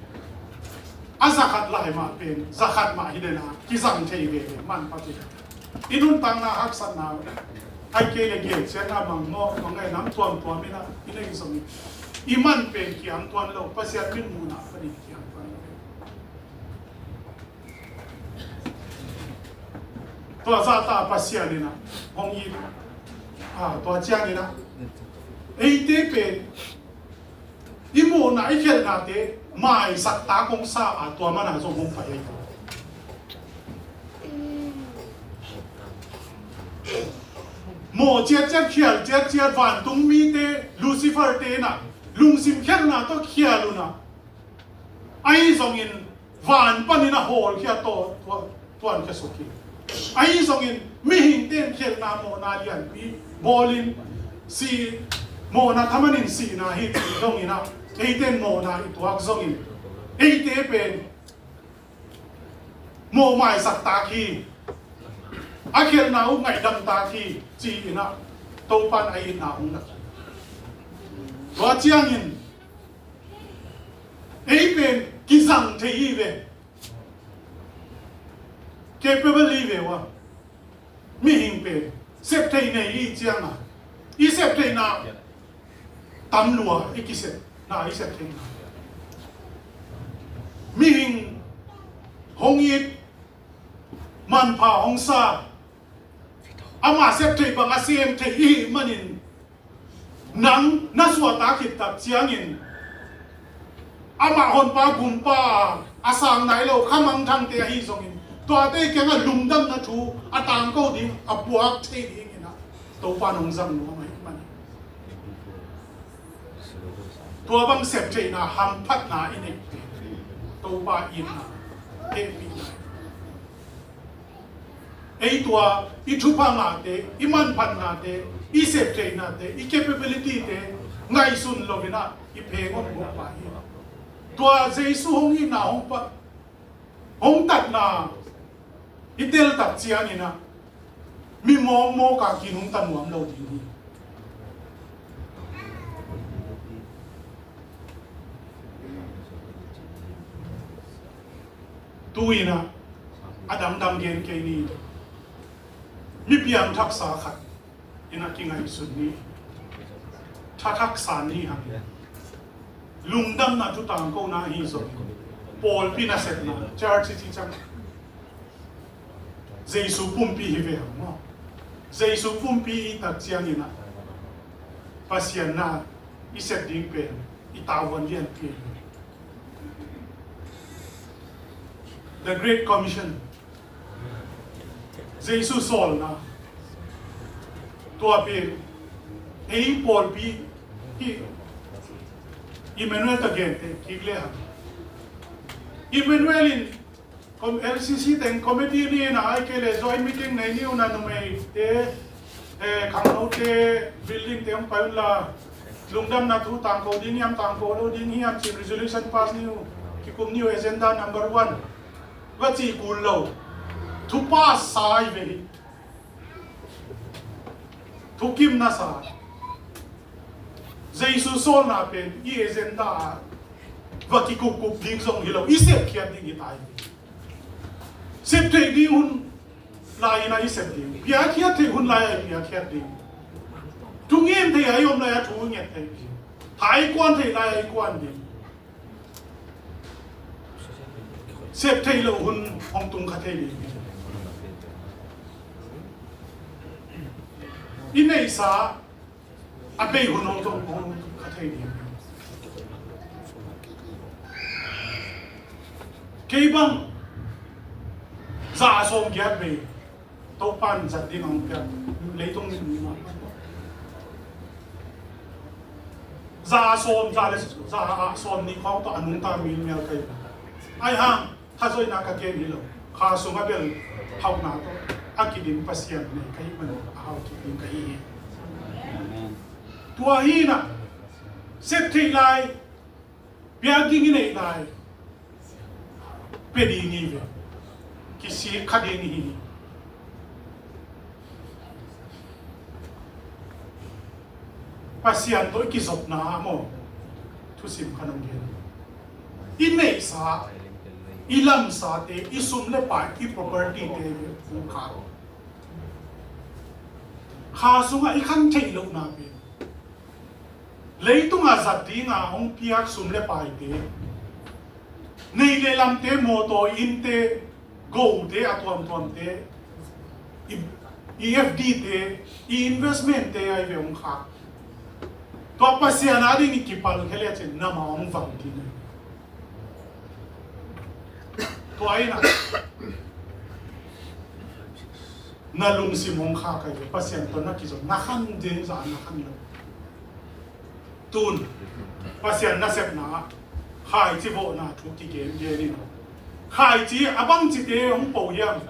a zakhat lai mah pen, zakhat mah hi dena kizang thei veve, manpha pen. I nuntakna haksatna, ai kei le gel ciangah bang maw, bang ai nam tuamtuam ina i nei zong i man pen kiam tuan lo, Pasian min muhna panin kiam tuan lo. Tua zahta Pasian in ah hong it, a, tua ciangin ah eite pen i muhna i khelhnate maisak tak hong sa a, tua mana zong hong pai ahi. Mawh ciatciat, khial ciatciat, vantung mite, Lucifer te in ah lungsim khialhna tawh khial un ah, ahi zongin van panin a hawlkhia tawh tua, tuankhia suk hi. Ahi zongin mihingte in khialhna mawhna lianpi bawlin, si, mawhna thaman in sihna hi cih zongin ah, eite in mawhna i tuak zongin eite pen mawh maisak tak hi, a khialhna uh ngaihdam tak hi, ci-in ah Topa in a itna hong lak. Tua ciangin ei pen kizang thei hi ve, capable hi ve ua. Mihing pen sep theih nei i hih ciangin ah, i sep theihna tam lua, i kisepna, i sep theihna. Mihing hong it, manpha hong sa, ama sep theih bang a sem thei i hih manin, nang na suahtak khit tak ciangin, amah honpa gumpa a sang nai lo kha mangthangte ahi zongin, tuate kiangah lungdamna thu a tangko ding, a puak thei dingin ah Topa in hong zang nuam ahih manin, tua bang sep theihna hamphatna i neih pen Topa itna, hehpihna. Ei tua i thupha ngahte, i manphatnate, i sep theihnate, i capability te ngaihsun loin ah i pheng om bup pah hi. Tua Jesu hong itna, hong pa, hong tatna i tel tak ciangin ah, mi mawkmawk a kin hong ta nuam lo ding hi. Tu-in ah a dangdang gen kei ni. Mi piangthaksa khat in ah kingaihsun ni. Thathaksa ni hang. Lungdamna thu tangkona hi zong, pawlpi nasepna, church i cih ciang Jesu pumpi hi ve hang maw. Jesu pumpi i tak ciangin ah Pasian na i sep ding pen i tavuan lianpi hi. The Great Commission, Jesu sawlna, tua pen ei pawlpi hi. Emmanuel tawh gente kik le hang. Emmanuel in L C C teng committee ni na, ahih kei leh joint meeting nei ni un a, numeite, eh, khangnote building te hong pai un la, lungdamna thu tangko ding hiam, tangko lo ding hiam ci-in resolution pass ni uh, kikum ni uh, agenda number one va ci kul lo. Thupha sa hi ve hi. Thukimna sa. Jesu sawlna pen i agenda ah va kikupkup ding zong hi lo, i sepkhiat ding hi ta hi. Sep theih ding hun lai-in ah i sep ding, piakkhiat theih hun lai-ah i piakkhiat ding, thunget theih a i om lai-ah thunget theih ding, tha i kuan theih lai-ah i kuan ding. Sep theih loh hun hong tung kha thei ding. I neihsa a bei hun hong tung, hong tung kha thei ding. Kei bang za sawm giat bei Topa'n zat ding hong piak, leitung mi mah. Za sawm, za le, za ah sawm nih khawng tawh a nungta mi mial ka hi. Ahih hang, thazoihna ka gen hi lo. Kha sungah bel hauhna tawh a kidim Pasian nei ka hih manin a hau kik ding ka hi hi. Amen. Tua hi-in ah, sep theih lai, piak ding i neih lai, pia ding hi ve. Kisik kha ding hi. Pasian tawh i kizopna ah maw, thusim khat hong gen. I neihsa, i lamsate, i sum le pai, i property te hi ve, hong kha. Kha sungah i khan theih lohna pen, leitungah zat dinga hong piak sum le paite, nei le lamte, mawtaw, innte, gote, a tuamtuamte, i, i F D te, i investment te ahi ve hong khak. Tua Pasian a ding i kipalkhia lecin na ma hong vang ding. Tua hi-in ah, Na lungsim hong khak ahi ve, Pasian tawh na kizom, na khan ding zah na khan lo. Tun Pasian nasepna ah khaici vawhna thu kigen gen in, khaici a bangcite hong po hiam?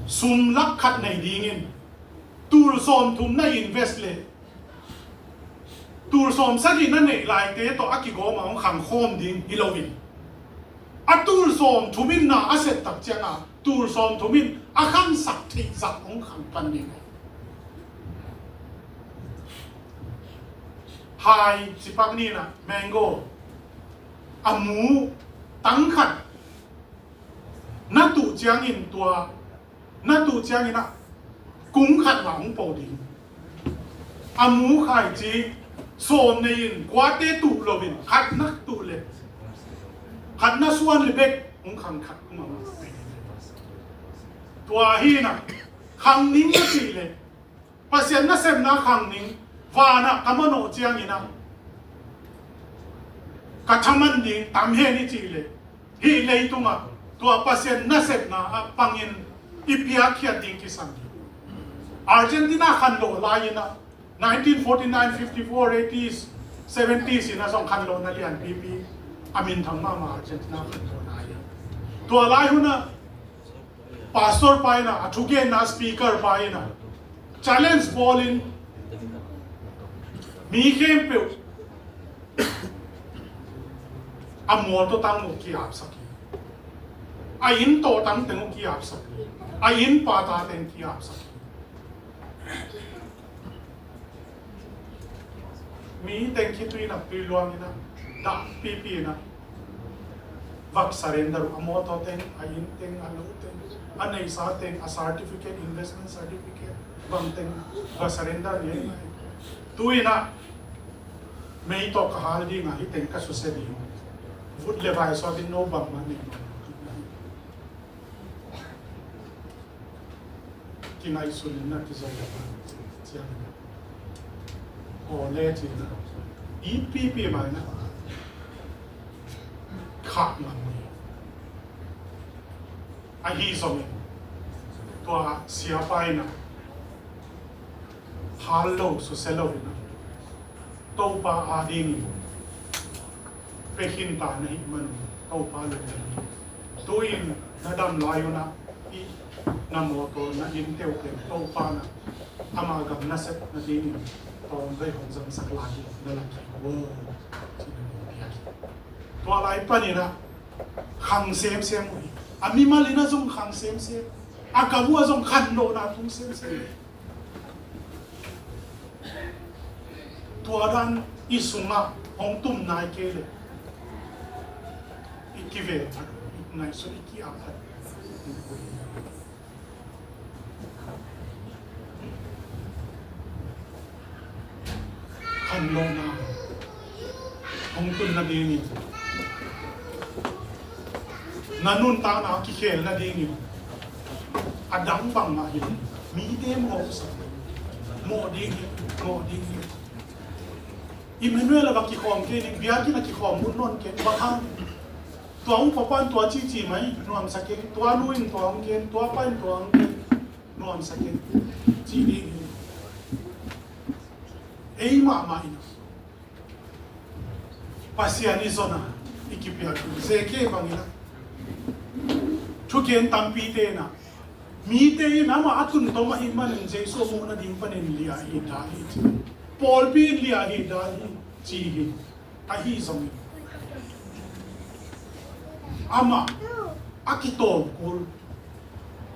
Sum lak khat nei dingin tul sawmthum na invest leh, tul sawmsagih na neih laite tawh a kigawm a hong khangkhawm ding hi loin, a tul sawmthum in na a set tak ciangin tul sawmthum in a khansak theih zah hong khang pan ding. Hai cipak ni in ah, mango a mu tang khat na tuh ciangin, tua na tuh ciangin ah kung khat mah hong po ding. A mu khaici sawm nei in, kuate tuh loin khat na tuh leh, khat na suan leh bek hong khang khat kum a mah. Tua hi in ah, khang ning na cih leh, Pasian nasepna khang ning, van ah ka manawh ciangin ah ka thaman ding tam hen i cih leh, hih leitungah tua Pasian nasepna ah pangin i piakkhiat ding kisam hi. Argentina khanlawh lai-in ah, nineteen forty-nine, fifty-four, eighties, seventies in ah zong khanlawhna lianpipi a minthang mahmah Argentina khanlawhna hi. Tua lai hun ah pastor pa in ah, a thugenna speaker pa in ah, challenge bawlin, mi khempeuh a mual tawh tang uh ki-apsak hi. A inn tawh tang teng uh ki-apsak hi. A inn pa ta teng ki-apsak hi. Mi teng khitui nak tui luang in ah, dah pipi in ah, vak surrender uh, a mawtaw teng, a inn teng, a lo teng, a neihsa teng, a certificate, investment certificate bang teng, vak surrender ni. Tu in ah, mei tawh ka hal ding a, hih teng ka susia ding. Vut le vai sawtin no bangmah nei nawn lo. Kingaihsun in na kizom ciang, aw le cin, i pipi mai na khak ngam ni. Ahi zongin tua siapa in ah hal lo, susia lo in ah, Topa adingin pia khin ta na hih manun Topa lungdam hi. Tu-in na dam lai un ah, i na mawtaw, na innte uh pen Topa in ah ama gam nasep nadingin tawmvei hong zangsak lai hi, na lam kik uh aw, ci na mu piak hi. Tua lai panin ah khang semsem uh hi. A mimal in ah zong khang semsem, a gam uh ah zong khanlawhna tung semsem. Tua dan i sungah hong tum nai kei leh, i kivel phat, i ngaihsut, i ki-ap phat. Khanlawhna hong tun nadingin, na nuntakna a kikhel nadingin, a dang bangmah hi lo, mite mawhsak, mawh ding hi, mawh ding hi. Emmanuel a va kikhawm kei ning, biakinn a kikhawm hun nawn kei, va khang. Tua upa pan tua cici mai, nuamsa kei, tua nu in tua hong ken, tua pa in tua hong ken, nuamsa kei, ci ding hi. Ei mahmah in ah Pasian i zon a i kipiak hi. Zeke bangin ah thugen tampite in ah, mite in amah a tun tom ahih manin Jesu a muh nading panin liah hi, dal hi ci. Pawlpi in liah hi, dal hi ci hi. Ahi zongin amah a kitawm kul,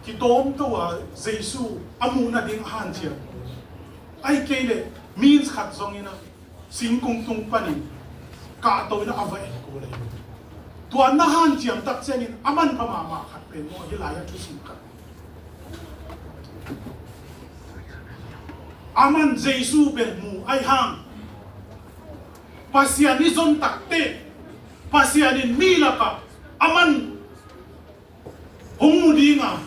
kitawm to a Jesu a muh nading a hanciam kul. Ahih kei leh means khat zongin ah singkung tung panin kahto in ah a va en kul ahi. Tua na hanciam tak ciangin a manpha mahmah khat pen maw, hih lai-ah thusim khat, aman Jesu bel mu ahih hang, Pasian i zon takteh, Pasian in mi lakah aman hong mu ding a,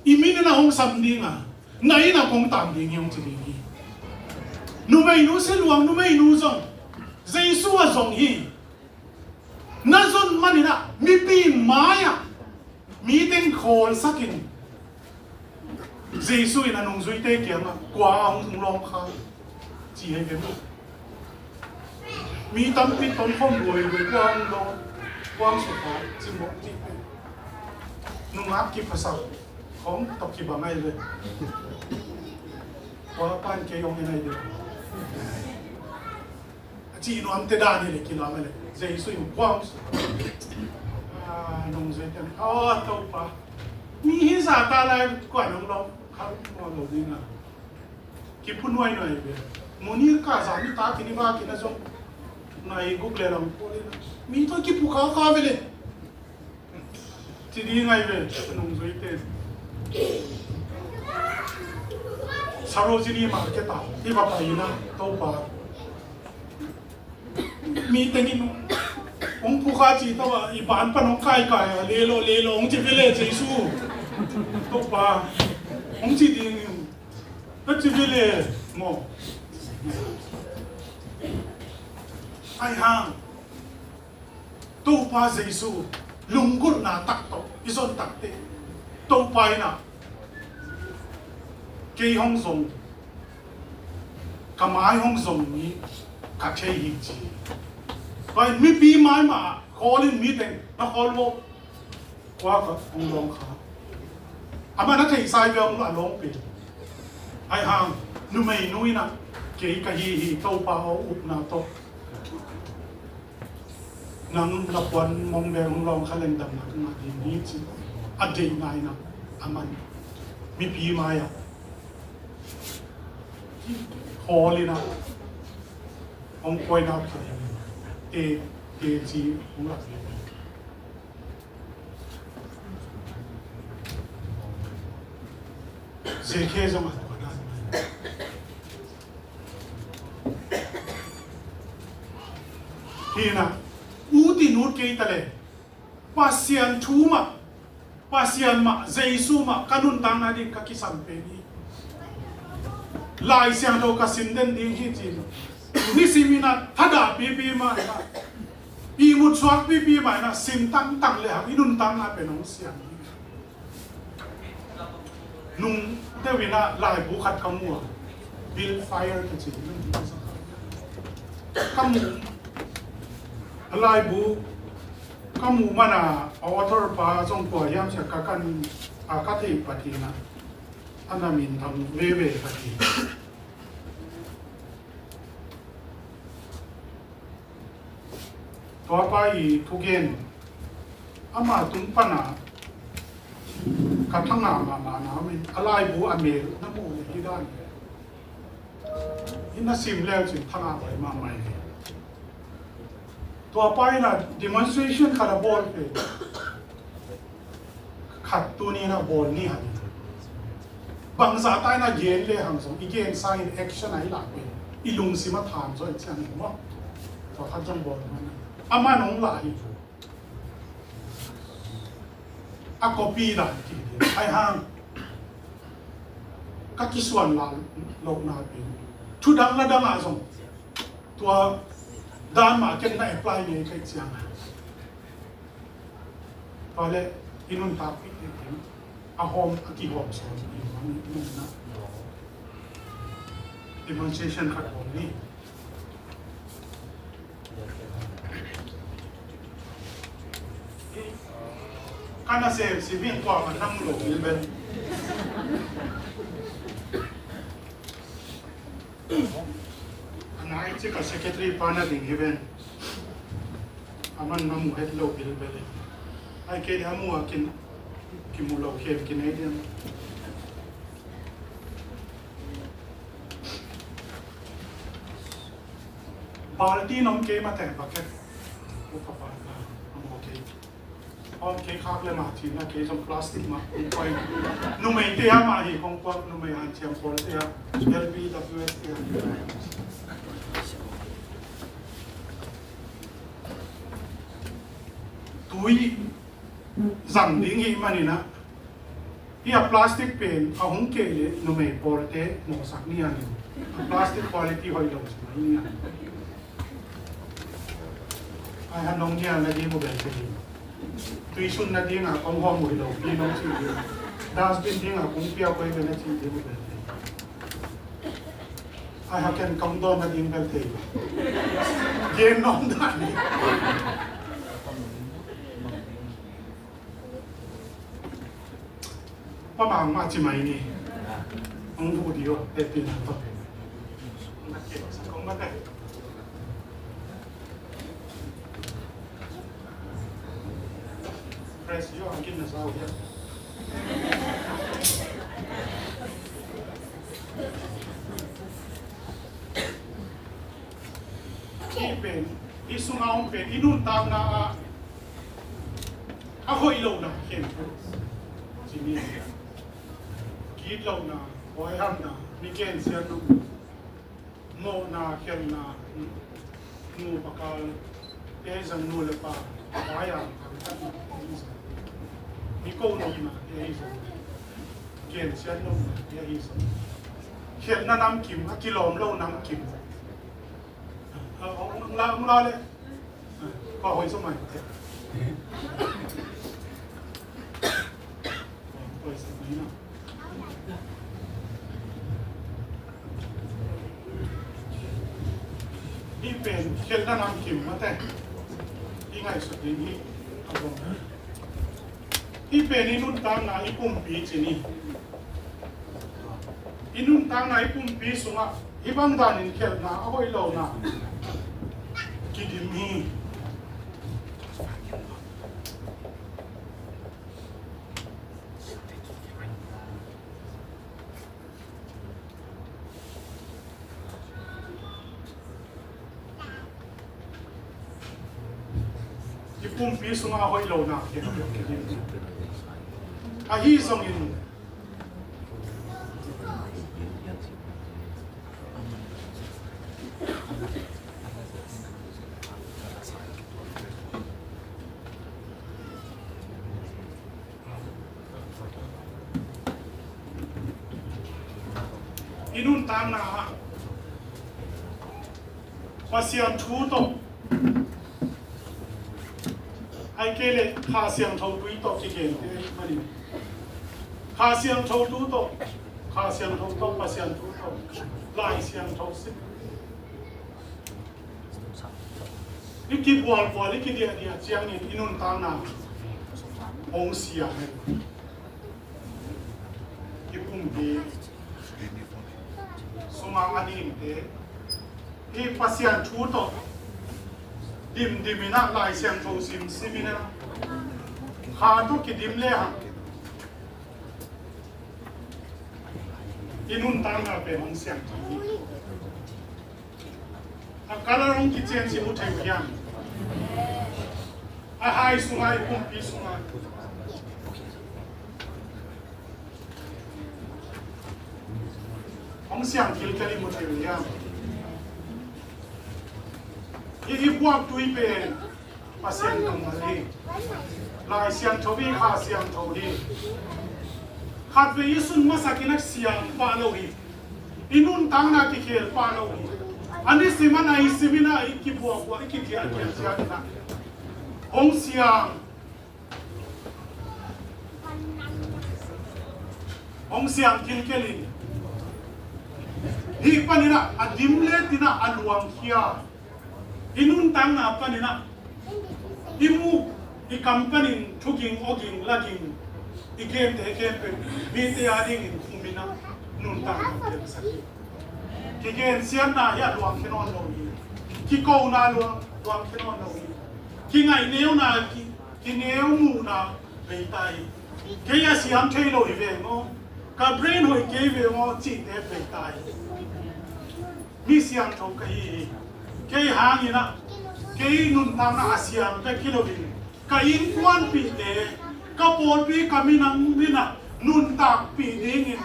i min in ah hong sam ding a, na inn ah kong tam ding hi, hong ci ding hi. Numeinu siluang numeinu zong Jesu a zong hi. Na zon manin ah mipi mai-ah Mi teng khawlsakin Jesu in a nungzuite kiangah kua a hong lawng kha ci hi ve maw? Mi tampi ton khawm buai ve, kua hong lawng, kua hong sukha ci mawh ci ve. Nungak kiphasak khawng tawh kibang ahi ve. Kua pan kei hong en ahi ve. A cih nuamte dan hi le kilawm hi le. Jesu in kua hong sukha. A nungzuite in, "Aw Topa, mi hi zah ta lai kua hong lawng kha maw lo ding a." Kiphu nuainuai ve. Munir ka zah ni ta kini ba kina zong nai guk le lam pawl in mi tawh kiphu kha kha ve le. Ci ding ahi ve, nungzuite. Sarojini market ah i va pai in ah, Topa, mi teng in hong phu kha ci ta a, i ban pan hong kaikai a, lelo lelo hong ci ve le Jesu. Topa, hong ci ding in, ka ci ve le maw? Ahi hang Topa Jesu lunggulhna tak tawh i zon takteh, Topa in ah kei hong zong, ka mai hong zong mi ka thei hi ci. Tua in mipi mai mah khawl in, mi teng na khawl lo, kua ka hong lawng kha. Amah na theihsa hi ve, hong a lawng pen. Ahi hang numeinu in ah kei ka hi hi, Topa aw, upna tawh nang na puan mong bek hong lawng kha leng damna ka ngah ding hi ci a deihna in ah, aman mipi mai-ah khawl in ah hong point out kha, te, te ci hong lak hi. Zekhe zong a tua dan. Hi in ah, ut in ut kei ta le, Pasian thu mah, Pasian mah, Jesu mah ka nuntakna ding ka kisam pen hi. Lai Siangtho ka sim den ding hi ci-in, nisim in ah thadah pipi mah in ah, ihmut suak pipi mah in ah sim tangtang le hang i nuntakna pen hong siang hi. Nung deuh in ah laibu khat ka mu a, Bill Fire kici. Ka mu a, laibu ka muh man a, a author pa zong kua hiam sia ka kan a, ka theih pah in ah, a na minthang veve pah hi. Tua pa i thugen, ama tung pan a ka thangah mahmah na om in, a laibu a mel na muh le hi dan hi. I na sim leu cin thangah pai mahmah hi. Tua pa in ah demonstration khat a bawl pen, khat tuni in ah bawl ni hang. Bangzah ta in ah gen le hang zong, i gen sangin action a i lak pen, i lungsim a than zaw i ciang hi maw? Tua khat zong bawl man a, aman hong lah hi. A copy dan kiding ahi hang, ka kisuan lah lohna pen, thu dang la dang ah zong tua dan mah ken na apply ngei ka hih ciang a, tua leh i nuntakpih ding a hawm, a kihawm sawn i hawm i nunna demonstration khat hawm ni. Ka nasem sim in kuamah na mu lo bilbel. A nai ci ka secretary pa na ding hi ven. Aman na mu het lo bilbel. Ai kei a mu a kin kimu lo khem kinei diam. Balti nong kei mate bucket. Upa pa na nong kei. Om kei khak le ma chin na kei zong plastic ma kong koi. Numei te a ma hi kong koi, numei hanciam pawl te a, L P W S te a. Tui zang ding hi manin ah, hi a plastic pen a hong kei le numei pawlte mawhsak ni a, a plastic quality hoih lo ci mai ni a. Ai han nong nial na ding uh bel te hi. Tuisun nadinga kong hawm uh hi lo pi nong ci ding. Dustbin dinga kong pia koi ve na ci ding uh ve. Ai ha ken kong dawn nading bel thei. Gen nawm dan ni. Pa Mang mah ci mai ni. Hong vuh dih uh a, teh pi na pa. Hong mat kei, hong mat kei. Praise you, ang kin na sa uh ya. Hih pen, hih sunga om pen, i nuntakna ah a hoih lohna khempeuh. Ci ni. Gitlohna, huaihamna, mi gensiatna, mawhna, khelhna, nu pakal, te zang nu le pa, pai a thangtatna, mi ko nopna, te hi zong, gensiat nopna, te hi zong. Khelhna namkim, a kilawm lo namkim. Hong la, hong la le. Kua hoih zong mai. Hoih zong mai na. Hih pen khelhna namkim mate. I ngaihsut ding hi. A bawng. Hih pen i nuntakna i pumpi ci ni. I nuntakna i pumpi sungah hih bang danin khelhna a hoih lohna kidim hi. I pumpi sungah a hoih lohna. Ahi zongin i nuntakna ah Pasian thu tawh, ahih kei leh Kha Siangtho tui tawh kigente ahih manin, Kha Siangtho thu tawh, Kha Siangtho tawh, Pasian thu tawh, Lai Siangtho sim. I kibualbual, i kidiahdiah ciangin i nuntakna hong sia hi. I pumpi sungah a ninte, i Pasian thu tawh dimdim in ah, Lai Siangtho simsim in ah, Kha tawh kidim le hang i nuntakna pen hong siangtho hi. A color hong kichange i mu thei uh hiam? A hai sungah, i pumpi sungah hong siang kilkel i mu thei uh hiam? I, i buak tui pen Pasian kammal hi. Lai Siangtho hi, Kha Siangtho hi. Khatvei i sung masak in a siang pah lo hi. I nuntakna kikhel pah lo hi. A nisim a naisim in ah i kibuakbuak, i kidiahdiah ciangin ah hong siang, hong siang kilkel in, hih panin ah a dim le tin ah a luangkhia, i nuntakna panin ah i muk, i kam panin thuging, awging, laging, i gente khempeuh mite a dingin khum in ah nuntakna piangsak hi. Kigensiatna hi a luangkhia nawn lo hi. Kikona luang, luangkhia nawn lo hi. Kingaihneu na, ki, kineu muhna bei ta hi. Kei a siam thei lo hi veng aw. Ka brain hoih kei veng aw cihte bei ta hi. Mi siangtho ka hi hi. Kei hangin ah, kei nuntakna a siam bek hi loin, ka innkuanpihte, ka pawlpi, ka minam in ah nuntakpih dingin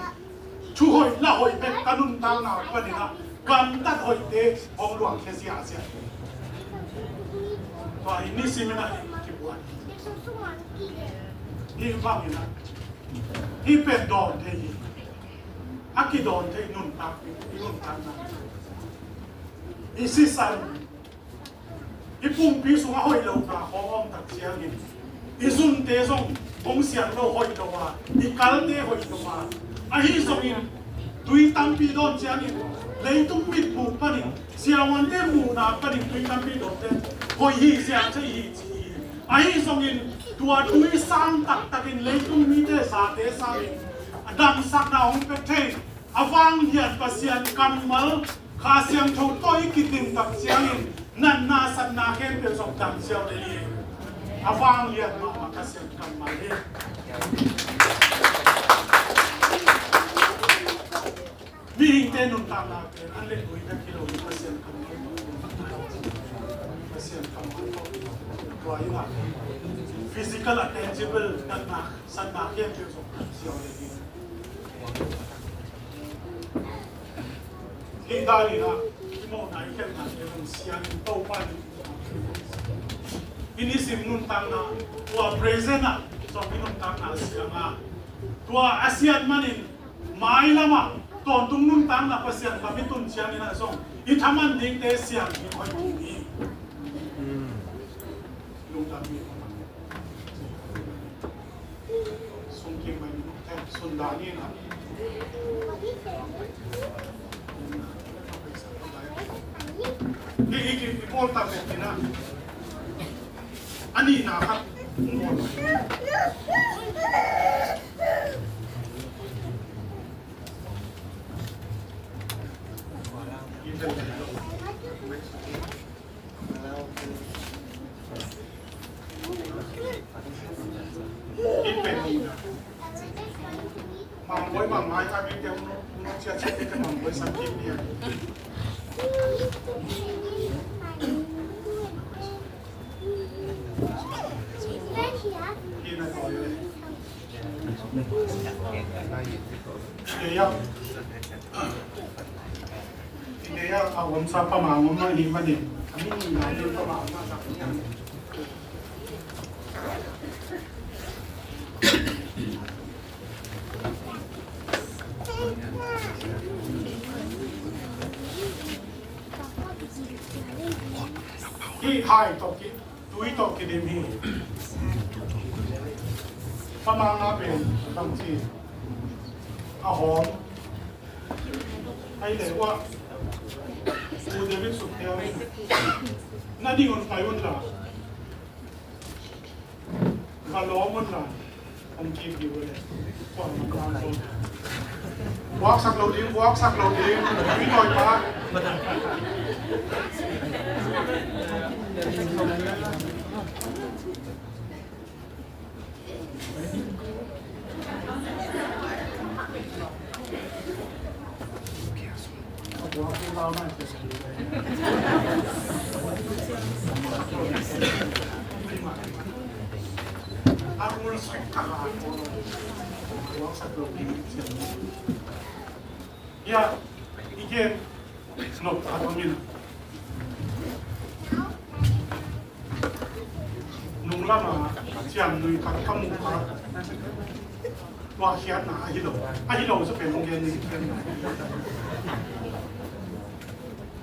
thu hoih la hoih bek ka nuntakna panin ah gamtat hoihte hong luangkhia ziahziah. Tua hi, nisim in ah hih kibuan hi. Hih bangin ah hih pen dawn thei hi. A kidawn thei nuntak, i nuntakna, i sisan, i pumpi sungah hoih lohna khawng a om tak ciangin I zunte zong hong siang lo hoih lo a, i kalte hoih lo a, ahi zongin tui tampi dawn ciangin leitung mitmuh panin, siavuante muhna panin tui tampi dawnte hoih hi, siang thei hi ci hi. Ahi zongin tua tui sang taktakin leitung mite zate sangin a damsakna hong pia thei a vanglian Pasian kammal Kha Siangtho tawh i kidim tak ciangin natna satna khempeuh zong dam ziau ding hi. A vanglian mahmah Kha Siang kammal hi. Mihingte nuntakna pen an le tui bek hi lo hi, Pasian kammal tawh. Pasian kammal tawh. Tua hi a physical a tangible natna satna khempeuh zong dam ziau ding hi. Hih dan in ah i mawhna i khelhna te hong siang in Topa in i nisim nuntakna tua present ah zong i nuntakna siang a, tua a siat manin mailam ah tawntung nuntakna Pasian lam i tun ciangin ah zong i thaman dingte siang hi hoih ding hi. Lungdam hi. Sung kim mai, eh, sun dan hi na. Hi, hi, hi, hi, pawl tam hi na. A nihna khat. Hih hai tawh ki, tui tawh kidim hi. Pamanga pen bangci a hawm. Ai le uah U David Sukte in na ding un pai un la. Ka lawm un la, hong kip dih uh leh, kuamah kang kong. Vuaksak lo ding, vuaksak lo ding, tui tawi pa. Ya, i gen nop khat om in. Nung lama ciamnui khat ka muh kha. Tua khiatna a hi lo. A hi lo cu pen hong gen ni.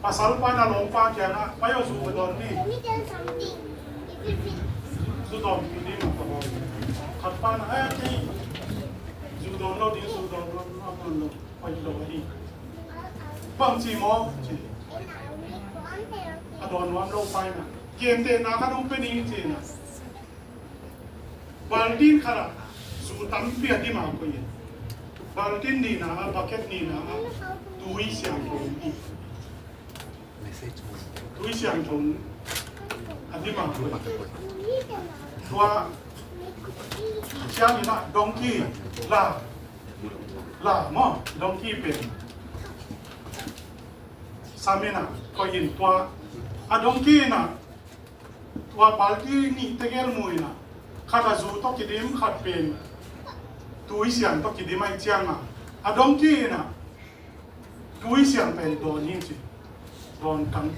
Pasal pa in a lawmpa kiangah, "Pai aw, zu ka dawn ni." Zu dawn pi ding a ka hawi. Khat pa in a, "Ai, kei zu dawn lo ding, zu dawn lo, a dawn lo." Pai lo a hi. Bang ci maw? Ci. A dawn nuam lo pa in a, "Gentehna khat hong pia ning," ci in a. Baltin khat ah zu tampi a dim a koih in. Baltin nihna ah, bucket nihna ah tui siangtho om hi. Tui siangtho a dim a koih. Tua sianginn ah donkey la, la maw, donkey pen sam in a koih in, tua a donkey in a tua balti nih tegel mu in a, khat a zu tawh kidim, khat pen tui siang tawh kidim ahih ciangin a, a donkey in a tui siang pen dawn hi ci. Dawn kang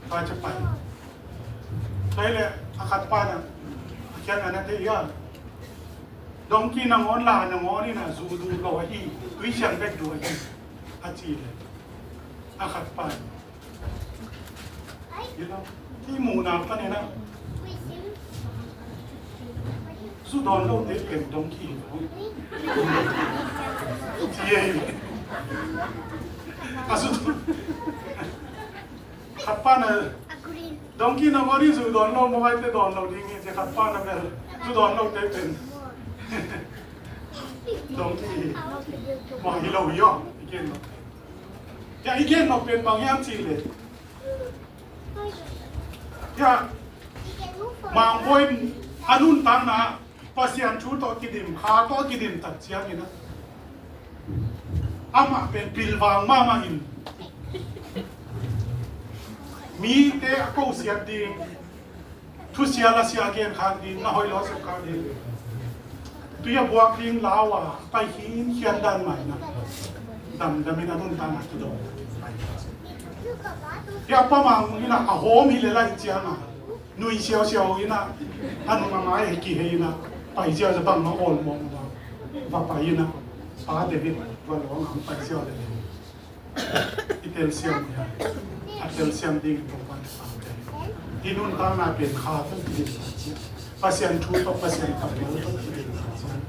pai ca pai. Tua hi leh a khat pa in a, "A khiatna na thei hiam? Donkey nangawn la nangawn in a zu duh lo ahi, tui siang bek duh ahi," a ci leh a khat pa in, "Hi lo, kei muhna panin a, Zu dawn lo te pen donkey hi lo. Ci ei. A zu khat pa na donkey na mawh ding, zu dawn lo, mawh ai te dawn lo ding hi ci, khat pa na bel zu dawn lo te pen donkey hi. Mawh hi lo hi aw, i gen lo. Ya, i gen lo pen bang hiam ci le. Ya, Mangbawi a nuntakna Pasian thu tawh kidim, kha tawh kidim tak ciangin a, amah pen pilvang mahmah in mite a kosiat ding, thusia lasia a gen khak ding, na hoih lo a sep khak ding, tui a buak ding lau a pai khin khian dan mah in a, damdamin a nuntakna kidawm. Hia Pa Mang in a, a hawm hi le laih ciang a, nui siausiau in a, a nung a ngai hei kihei in a, pai ziau za bang ma awl mawng va, va pai in a, Pa David va lawng ang pai ziau le le. I telsiam hi a, a telsiam ding in Topa in a pangte. I nuntakna pen kha tawh kidin sa cia, Pasian thu tawh, Pasian kammal tawh kidin sa cia.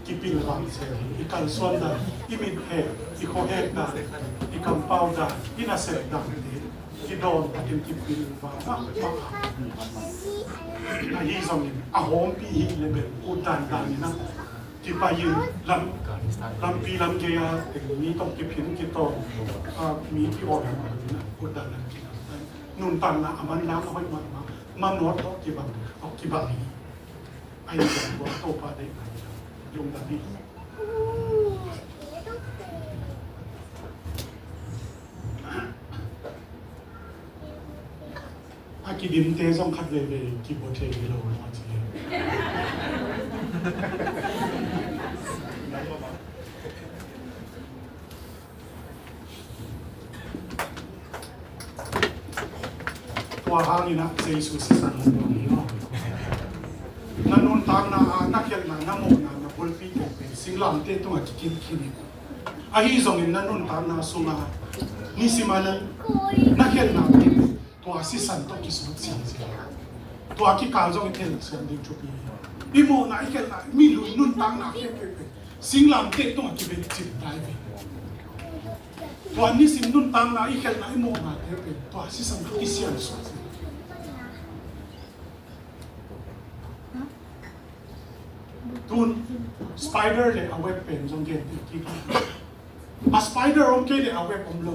Kipilvang sia hi, i kalsuan dan, i mit he, i khuahek dan, i kampau dan, i nasep dan te kidawn takin kipilvang mahmah. Ahi zongin a hawmpi hi le bel utdan dan in a, kipai in lam, lampi lam gei a teng mi tawh kiphin kitawng, a, mi ki-awl lam in a, utdan dan in a, nuntakna a manlang a hoih mahmah, manawt tawh kibang, tawh kibang hi. Ahi zong tua Topa deihna hi lo. Lungdam hi. A kidimte zong khat veivei kibawl thei hi lo maw ci. Tua hangin ah Jesu sisan hong pang hi aw. Na nuntakna ah na khialhna, na mawhna, na bulpi teng pen singlamteh tungah kikin khin hi. Ahi zongin na nuntakna sungah nisim a na, na khialhna pen tua sisan tawh kisut siang sia. Tua kikal zong i telsiam ding thupi hi. I mawhna, i khialhna, mi lui nuntakna khempeuh pen singlamteh tungah kibet cip tai ve. Tua nisim nuntakna i khialhna, i mawhnate pen tua sisan tawh kisiang suak hi. Tun spider le a web pen zong gen te kik. A spider om kei le a web om lo.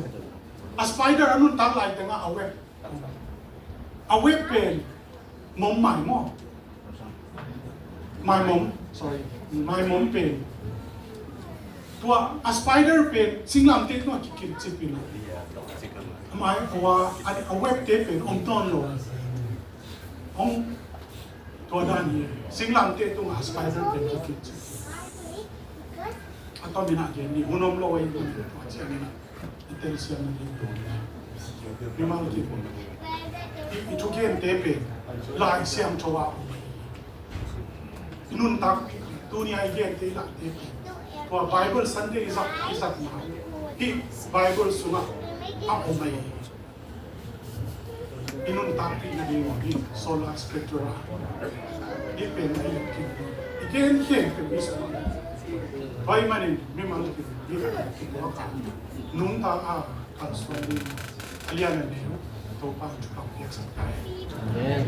A spider a nuntak lai tengah a web, a web pen mom mai maw? Mai mom, sorry. Mai mom pen, tua a spider pen singlamteh tungah kikilcip in a, mai, tua a, a web te pen om tawn lo. Hong, tua dan hi. Singlamteh tungah a spider pen kikilcip. A tom in a gen ni, hun om lo ei, tua ciangin a i telsiam na ding. Mimal kik, i, i thugente pen Lai Siangtho ah om hi. I nuntak, tuni a i gente, i lahte pen tua Bible Sunday i zat, i zatna, hih Bible sungah a om hi. I nuntakpih nading aw, hih Sola Scriptura, hih pen a i, i gen khempeuh i sungah. Tua ahih manin mimal kik, hih kituak a nungta a kalsuan ding a lian a neu Topa in thupha piaksak ta hen. Amen.